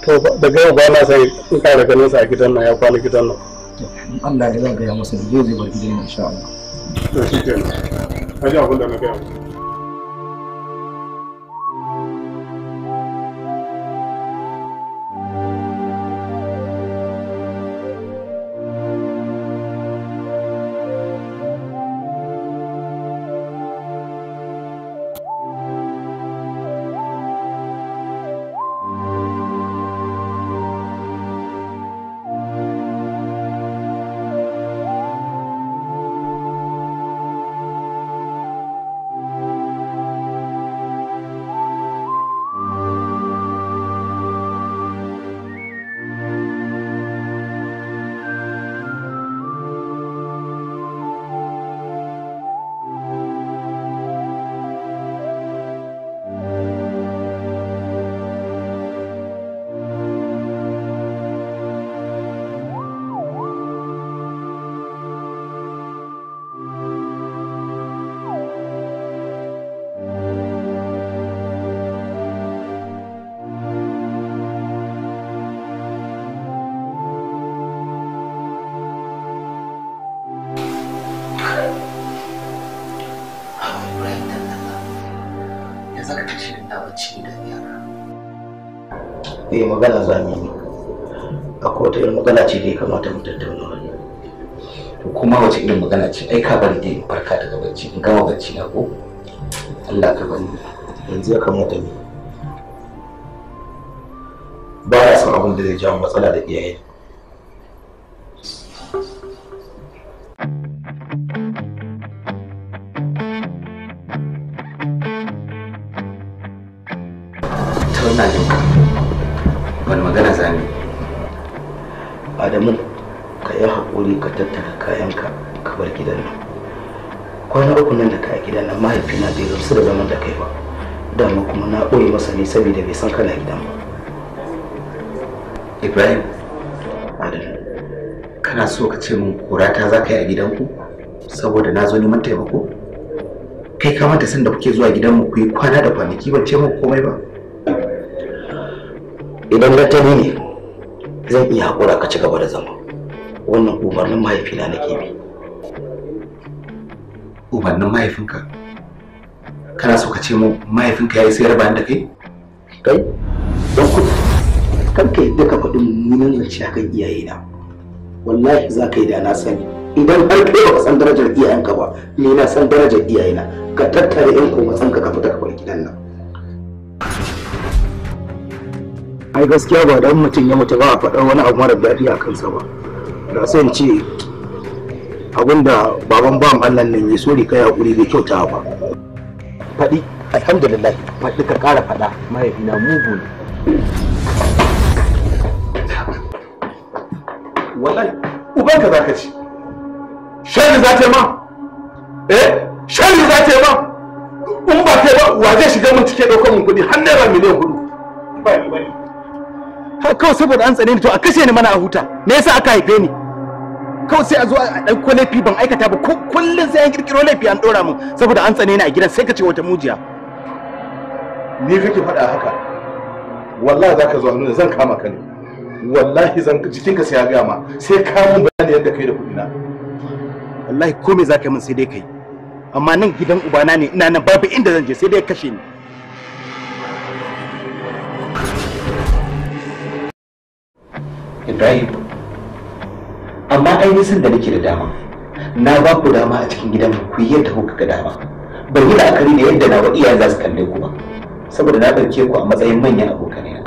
To daga yau ba na sai in ƙara ganin sa a gidan nan ya kwana gidan nan. Allah ya zan gaya masa da zai bar gidan nan insha Allah. To shi kenan. Ka ji abin da na gaya masa. Eh, magana za mu yi. Akwai wata irin magana ce da ya kamata mu tattauna wannan. To kuma wace irin magana ce? Ai ka bari dai in farka daga bacci, in gama bacci na ko? Allah ka bani. Yanzu ya kamata ne. Ba ya son abin da zai jawo matsala da iyaye. Tauna jin ka. Wani magana za mu yi? Adamu, ka yi haƙuri ka tattara kayanka ka bar gidan nan. Kwana 3 nan da ka a gidan nan mahaifina bai gamsu da zaman da kai ba. Dama kuma na ɓoye masa ne saboda bai san kana gidan ba. Ibrahim, Adamu, kana so ka ce min korata za ka yi a gidanku saboda na zo neman taimako? Kai ka manta sanda kuke zuwa gidanmu ku yi kwana da kwanaki ban ce muku komai ba. Idan gantali ne zan iya haƙura ka ci gaba da zama. Wannan umarnin mahaifina nake bi. Umarnin mahaifinka? Kana so ka ce mu mahaifinka ya yi sayar bayan da kai? Kai? Don ku kar ka yadda ka faɗi mummunan zance akan iyayena. Wallahi za ka yi da na sani. Idan har kai baka san darajar iyayenka ba, ni na san darajar iyayena. Ka tattare yan komatsanka ka fita ka bar gidan nan. Ai gaskiya ba dan mutum ya mutu ba a faɗar wani abu mara daɗi a kansa ba. Da sai in ce abinda baban bawan Allah nan ya sori kai hakuri bai kyauta ba. Faɗi, alhamdulillah, faɗi ka ƙara faɗa mahaifina mugu ne. Wallahi ubanka za ka ci. Shari za ta yi ma? Eh, shari za ta yi ma? In ba kai ba wa zai shiga mun cike ɗaukar mun kuɗi har naira miliyan 4. Ba ni ba ne. Kawai saboda an tsane ni to a kashe ni mana a huta. Me yasa aka haife ni? Kawai sai a zo a ɗauko laifi ban aikata ba, kullum sai an kirkiro laifi an ɗora min saboda an tsane ni a gidan sai ka ce wata mujiya. Ni kake faɗa haka? Wallahi za ka zo hannu zan kama ka ne. Wallahi zan jikinka sai ya gaya ma sai ka mun bayani yadda kai da kuɗi na. Wallahi ko me za ka yi min sai dai kai. Amma nan gidan ubana ne ina nan babu inda zan je sai dai kashe ni. Ibrahim, amma ai nisan da nake da dama, na ba ku dama a cikin gidan ku yi yadda kuka ga dama. Ban yi la'akari da yadda nawa iyayen za su kalle ku ba, saboda na ɗauke ku a matsayin manyan abokanai na.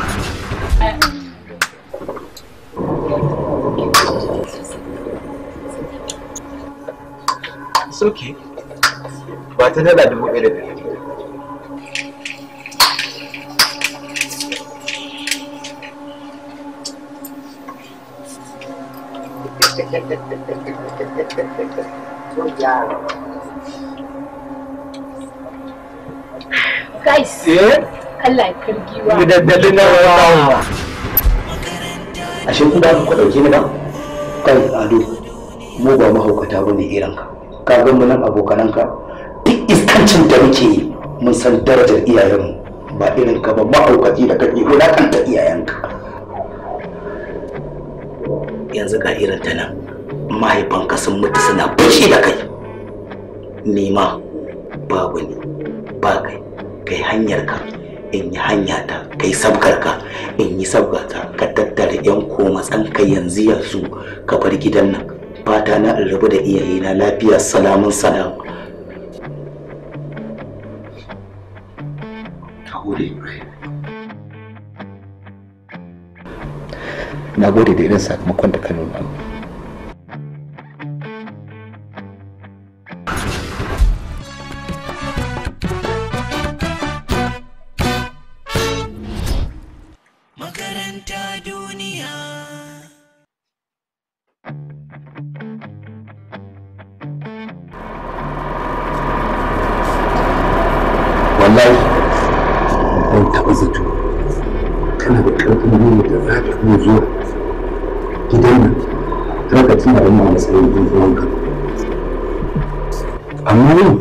It's okay. Ba ta dala 1,500. Guys, Allah ya kargiwa. Gidaddalin na wa. Ashe ku ba ku ɗauke ni ba? Kai Ado, mu ba mahaukata ba ne irinka. Ka ga mu nan abokananka duk iskancin da muke yi mun san darajar iyayenmu ba irin ka ba mahaukaci da kake wulakanta iyayenka. Yanzu ga irin ta nan mahaifanka sun mutu suna fushi da kai. Ni ma babu ni ba kai, kai hanyar ka in yi hanya ta, kai sabgar ka in yi sabgata, ka tattara yan komatsan ka yanzu yanzu ka bar gidan nan. Fata na in rabu da iyayena lafiya salamun salam. Na gode Ibrahim. Na gode da irin sakamakon da ka nuna min. Makaranta duniya. Wallahi ban taɓa zato kana da ƙarfin gwiwa da za ka iya zuwa gidan nan har ka tuna da mu a matsayin ɗan uwanka. Amma yau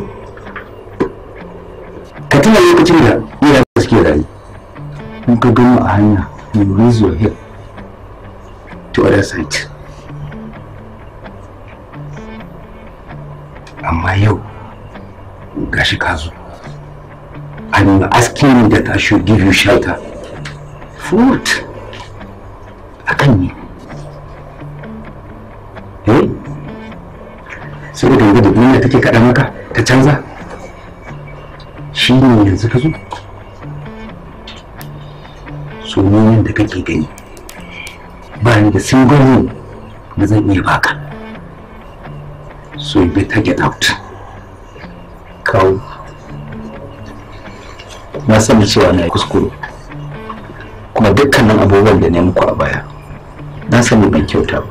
ka tuna lokacin da iyaye suke rayu, in ka gano a hanya you raise your head to other side. Amma yau gashi ka zo and you're asking me that I should give you shelter. For what? Akan ne. Eh? Saboda yanzu da duniya take kaɗa maka ta canza? Shi ne yanzu ka zo? So ni da kake gani ba ni da single room da zan iya baka. So you better get out. Kawo. Na sani cewa na yi kuskure kuma dukkanin abubuwan da na muku a baya na sani ban kyauta ba,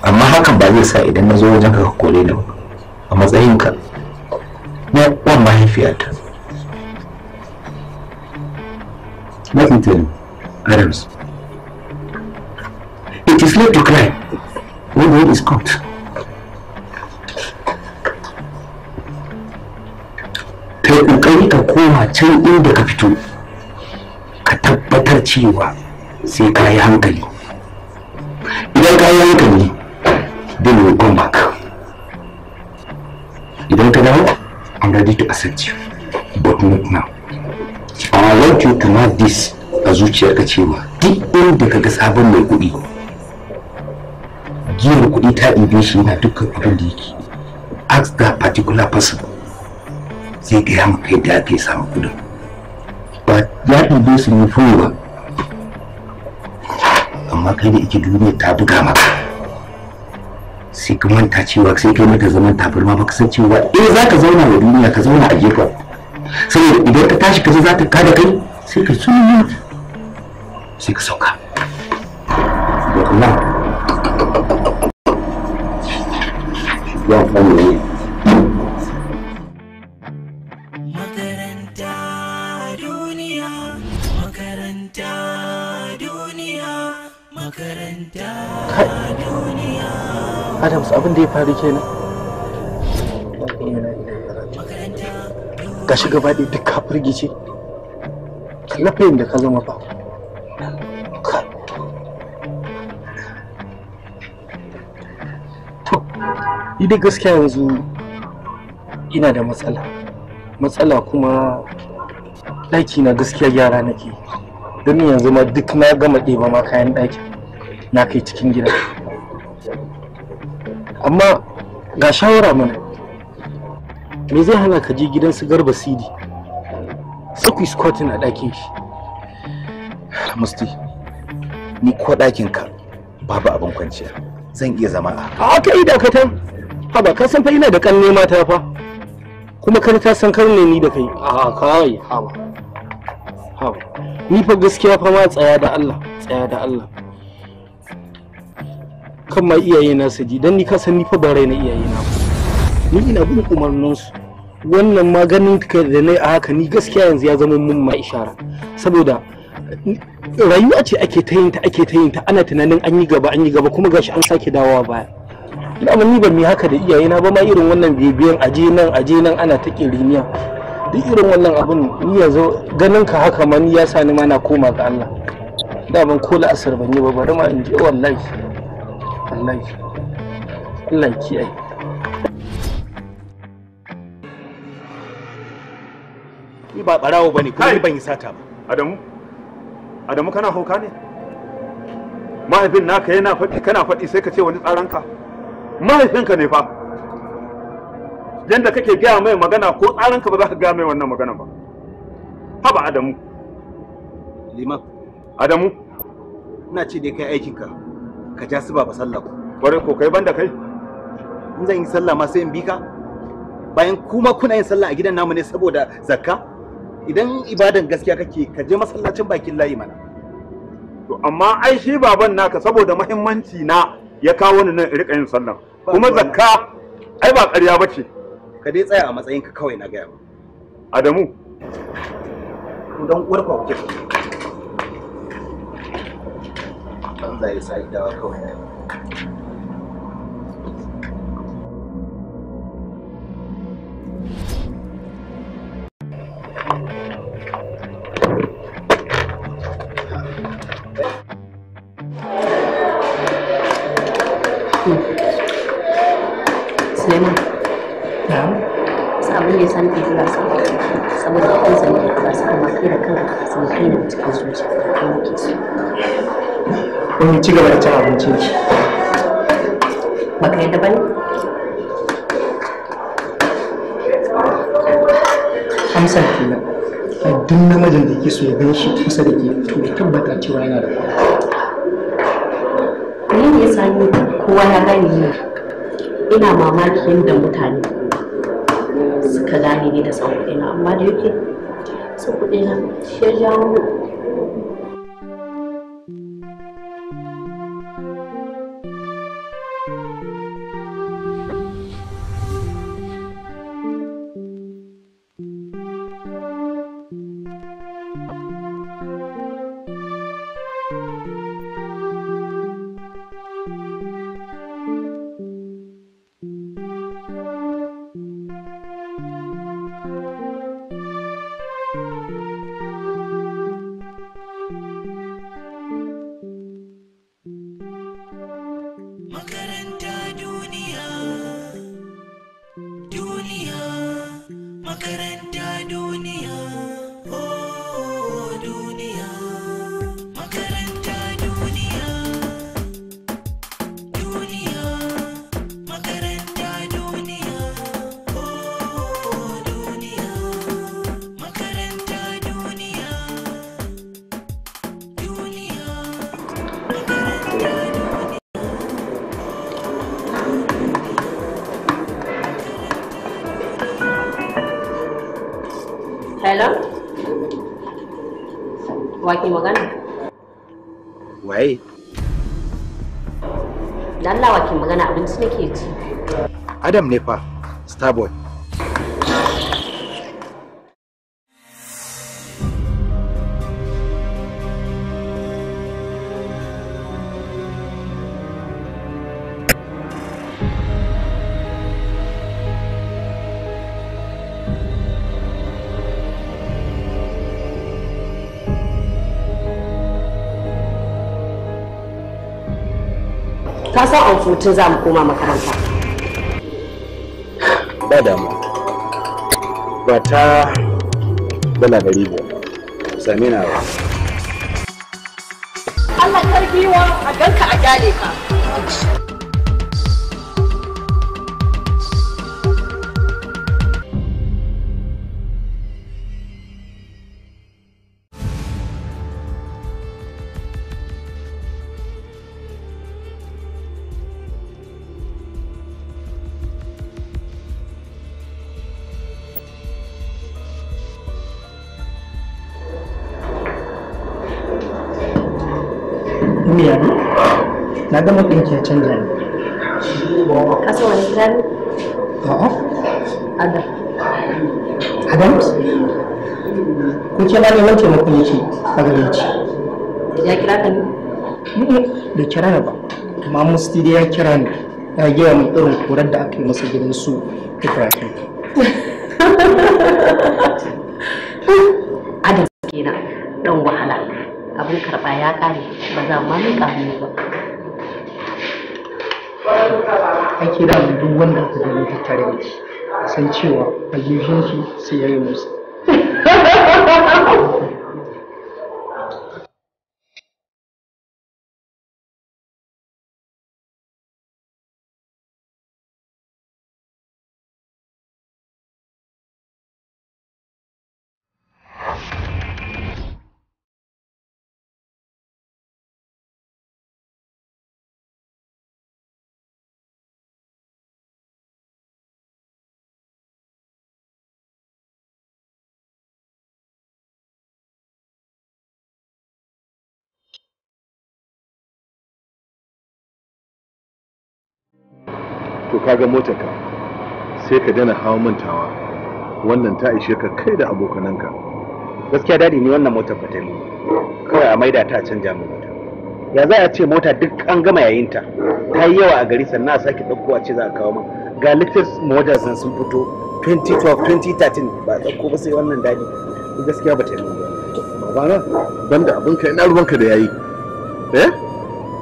amma hakan ba zai sa idan na zo wajen ka kore ni ba. A matsayinka na wan mahaifiyata. Let me tell you, Adams, it is late to cry when the road is cut. Kai kokari ka koma can inda ka fito, ka tabbatar cewa sai ka yi hankali. Idan ka yi hankali, then you will come back. Idan ka dawo, I'm ready to accept you, but not now. I want you to mark this a zuciyarka cewa duk inda ka ga sabon mai kuɗi, giyar kuɗi ta ɗibe shi yana dukkan abin da yake. Ask that particular person, zai gaya maka yadda ake samun kuɗin. Ba ya ɗibe su ne kawai ba, amma kai da ike duniya ta buga maka, sai ka manta cewa sai kai mata zaman tabarma, baka san cewa eh za ka zauna wa duniya, ka zauna a gefen. Saboda idan ka tashi kaje za ta kada kai, sai ka tsuru, sai ka sauka. But now, ya amfani da Makaranta duniya, makaranta duniya, makaranta duniya. Adams, abin da ya faru kenan. Gashi gaba ɗaya duk ka firgice. Lafayin da ka zama fa. To, ni dai gaskiya yanzu ina da matsala. Matsala kuma ɗaki na gaskiya gyara nake. Don yanzu ma duk na gama ɗeba ma kayan ɗakin na kai cikin gida. Amma ga shawara mana, me zai hana ka je gidan su Garba Sidi, sai ku yi squatting a ɗakin shi? Musti, ni ko ɗakin ka babu abin kwanciya, zan iya zama a A kai dakata, haba, ka san fa ina da ƙanne mata fa, kuma kar ta san kar ne ni da kai. A kai, haba haba, ni fa gaskiya fa ma tsaya da Allah, tsaya da Allah, kan ma iyaye na su ji, dan ni ka san ni fa ba raina iyaye na ba, ni ina bin umarnin su. Wannan maganin ka da nayi a haka, ni gaskiya yanzu ya zama mun ma ishara, saboda rayuwa ce ake ta yin ta, ake ta yin ta, ana tunanin an yi gaba, an yi gaba, kuma gashi an sake dawowa baya. Ina ni ban mi haka da iyaye na ba ma, irin wannan bibiyan aje nan aje nan ana ta kiriniya, duk irin wannan abun. Ni yanzu ganin ka haka ma ni ya sa ni ma na koma ga Allah. Da ban ko la'asar ban yi ba, bari ma in je, wallahi wallahi. Allah ya kiyaye. Ni ba barawo bane, kuma ni ban yi sata ba. Adamu, Adamu, kana hauka ne? Mahaifin naka yana faɗi, kana faɗi, sai ka ce wani tsaranka. Mahaifinka ne fa. Yanda kake gaya mai magana, ko tsaranka ba za ka gaya mai wannan magana ba. Haba Adamu. Liman. Adamu. Ina ce dai kai aikinka ka ja su baba sallah ko. Kwarai ko, kai banda kai. In zan yi sallah ma sai in bi ka? Bayan kuma kuna yin sallah a gidan namu ne saboda zakka? Idan ibadan gaskiya kake, ka je masallacin bakin layi mana. To amma ai shi baban naka saboda muhimmanci na ya kawo ni nan in rika yin sallah. Kuma zakka ai ba ƙarya bace. Ka dai tsaya a matsayinka kawai, na gaya ma. Adamu. To dan uwar ku kuke. Ban zai sai dawa kawai. Suleiman. Na'am. Abin da ya sani ke kula sa, saboda kun san ke kula sa, amma kai da kanka ka san kai ne cikin zuciya kai nake so. Kun ci gaba da cin abincin ki. Baka yadda bane? Amsar kenan. Ai duk namijin da yake so ya gan shi kusa da ke, to ya tabbata cewa yana da kuɗi. Ni ne ya sani kowa ya gane ni. Ina mamaki yadda mutane suka gane ni da son kuɗina, amma da yake son kuɗina shi ya jawo mu. Wa ke magana? Waye? Da Allah wa ke magana, abinci nake ci. Adam ne fa, Starboy. Ka san an futun za mu koma makaranta. Ba damuwa. Ba ta dala 500. Same na ba. Allah karbiwa a ganka a kyale ka. Miya, na gama ɗinki ya canja ne. Ka san wani kira ne? A'a. Adam. Adams? Ko ke ma neman taimakon yake a gare ki? Ya kira ka ne? Bai kira ni ba. Amma Musti dai ya kira ni. Ya gaya min irin korar da aka yi masa gidan su Ibrahim. Adam kenan dan wahala. Abin karɓa ya ƙare, ba za ma miƙa hannu ba. Ake da duk wanda aka gani tattare da shi, san cewa aljihunsu sai ya yi musu. To kaga motarka sai ka daina hawa mantawa, wannan ta ishe ka kai da abokananka. Gaskiya dadi ni wannan motar ba ta yi kawai a maida ta canja mu mota. Ya za a ce mota duk an gama yayinta ta yi yawa a gari sannan a sake ɗauko a ce za a kawo min ga latest models nan sun fito 2012 2013 ba ɗauko ba sai wannan dadi. Gaskiya ba ta yi ba. Babana banda abinka ina ruwanka da yayi. Eh?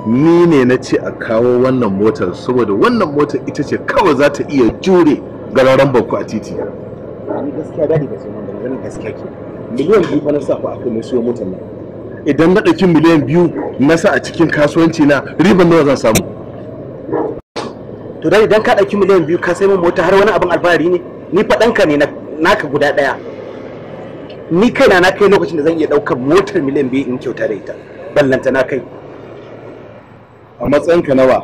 Ni ne na ce a kawo wannan motar saboda wannan motar ita ce kawai za ta iya jure gararan bakku a titi. Ni gaskiya dadi ba sai mun da maganar gaskiya ke. 2 miliyan fa na sa fa aka mai siyo motar nan. Idan na ɗauki 2 miliyan na sa a cikin kasuwanci na, riban nawa zan samu? To dai idan ka ɗauki 2 miliyan ka sai min mota har wani abin alfahari ne? Ni fa ɗanka ne naka guda ɗaya. Ni kaina na kai lokacin da zan iya ɗaukar motar 2 miliyan in kyauta da ita. Ballanta na kai. A matsayinka nawa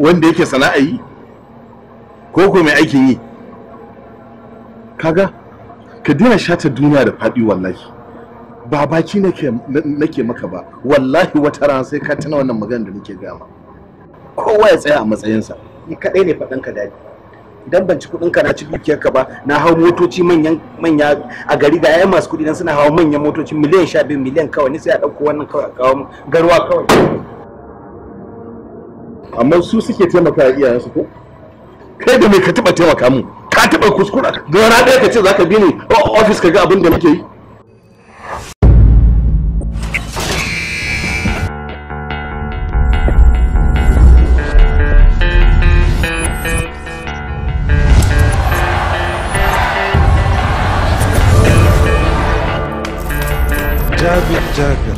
wanda yake sana'a yi ko ko mai aikin yi, kaga ka daina shata duniya da faɗi. Wallahi ba baki nake maka ba, wallahi wata rana sai ka tuna wannan magana da nake gama. Kowa ya tsaya a matsayinsa. Ni kaɗai ne faɗanka dadi. Idan ban ci kuɗinka na ci dukiyarka ba, na hau motoci manyan manya a gari ga 'ya'yan masu kuɗi nan suna hawa manyan motoci 12 miliyan miliyan kawai, ni sai a ɗauko wannan kawai a kawo garwa kawai. Amma su suke taimaka wa iyayensu ko? Kai da mai ka taɓa taimaka mu? Ka taɓa kuskura rana ɗaya ka ce za ka bi ni ofis ka ga abin da nake yi? Jabir Jabir,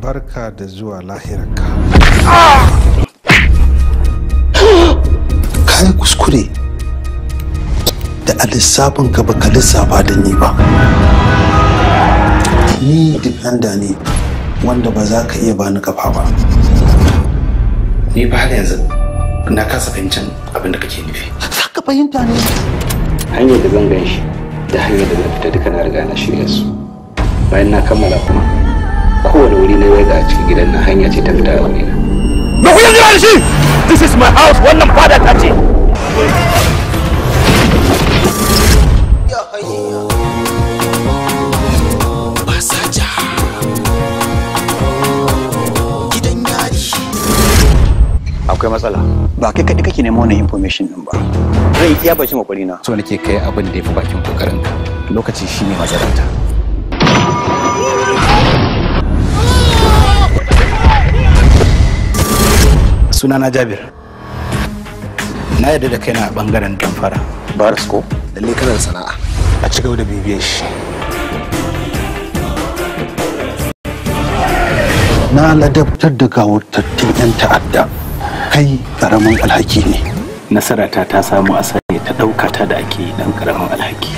barka da zuwa lahirarka. Ka yi kuskure da a lissafin ka baka lissafa da ni ba. Ni defender ne wanda ba za ka iya bani kafa ba. Ni ba har yanzu na kasa fahimcin abin da kake nufi. Za ka fahimta ne. Hanyar da zan gan shi da hanyar da zan fita duka na riga na shirya su. Bayan na kammala kuma kowane wuri na waiga a cikin gidan nan hanya ce ta fita a wurina. Me kuke jira da shi? This is my house, wannan fada ta ce. Basaja. Gidan yari. Akwai matsala. Ba kai kaɗai kake neman wannan information ɗin ba. Zan iya bakin kokari na. So nake kai abin da yafi bakin kokarin ka. Lokaci shine matsalata. Sunana Jabir. Na yarda da kaina a bangaren damfara. Baras ko? Lalle kana da sana'a. A ci gaba da bibiyar shi. Na ladabtar da gawurtattun 'yan ta'adda. Kai karamin alhaki ne. Nasarata ta samu asali ta ɗauka ta da ake yi ɗan karamin alhaki.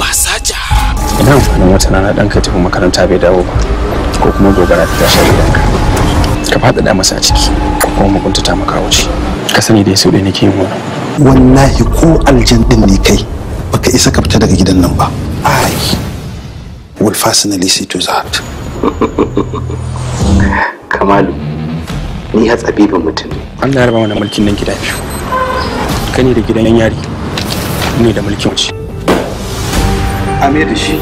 Basaja. Ina amfanin wata rana ɗanka tafi makaranta bai dawo ba, ko kuma gobara ta tashi a gidanka. Ka faɗaɗa masa a ciki, ko kuma mukuntata maka wuce. Ka sani dai sau ɗaya nake yin wannan. Wallahi ko aljan din ne kai baka isa ka fita daga gidan nan ba. I will personally see to that. Kamalu, ni hatsabibin mutum ne. Allah ya raba mana mulkin nan gida biyu. Kai ne da gidan yari, ni da mulkin wuce. Amir da shi.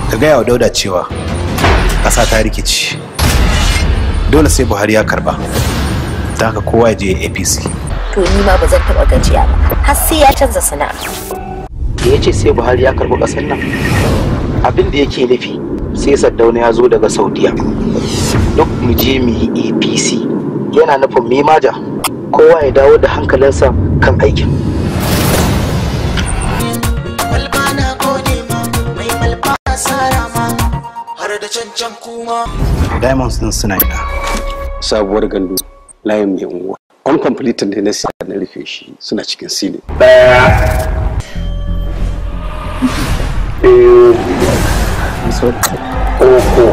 Ka gaya wa Dauda cewa ƙasa ta rikici. Dole sai Buhari ya karba. Ta haka kowa ya je APC. To ni ma ba zan taɓa gajiya ba, har sai ya canza sana'a. Da ya ce sai Buhari ya karɓi ƙasar nan, abin da yake nufi sai Saddauna ya zo daga Saudiya. Duk mu je mu yi APC yana nufin mu yi maja, kowa ya dawo da hankalinsa kan aikin. Malfa na gode ma, mai malfa sara ma, har da cancan kuma. Diamonds din suna ina. Sabuwar gandu layin mai unguwa. Uncompleted ne na siya na rufe shi suna cikin silin. Ɗaya, biyu, uku.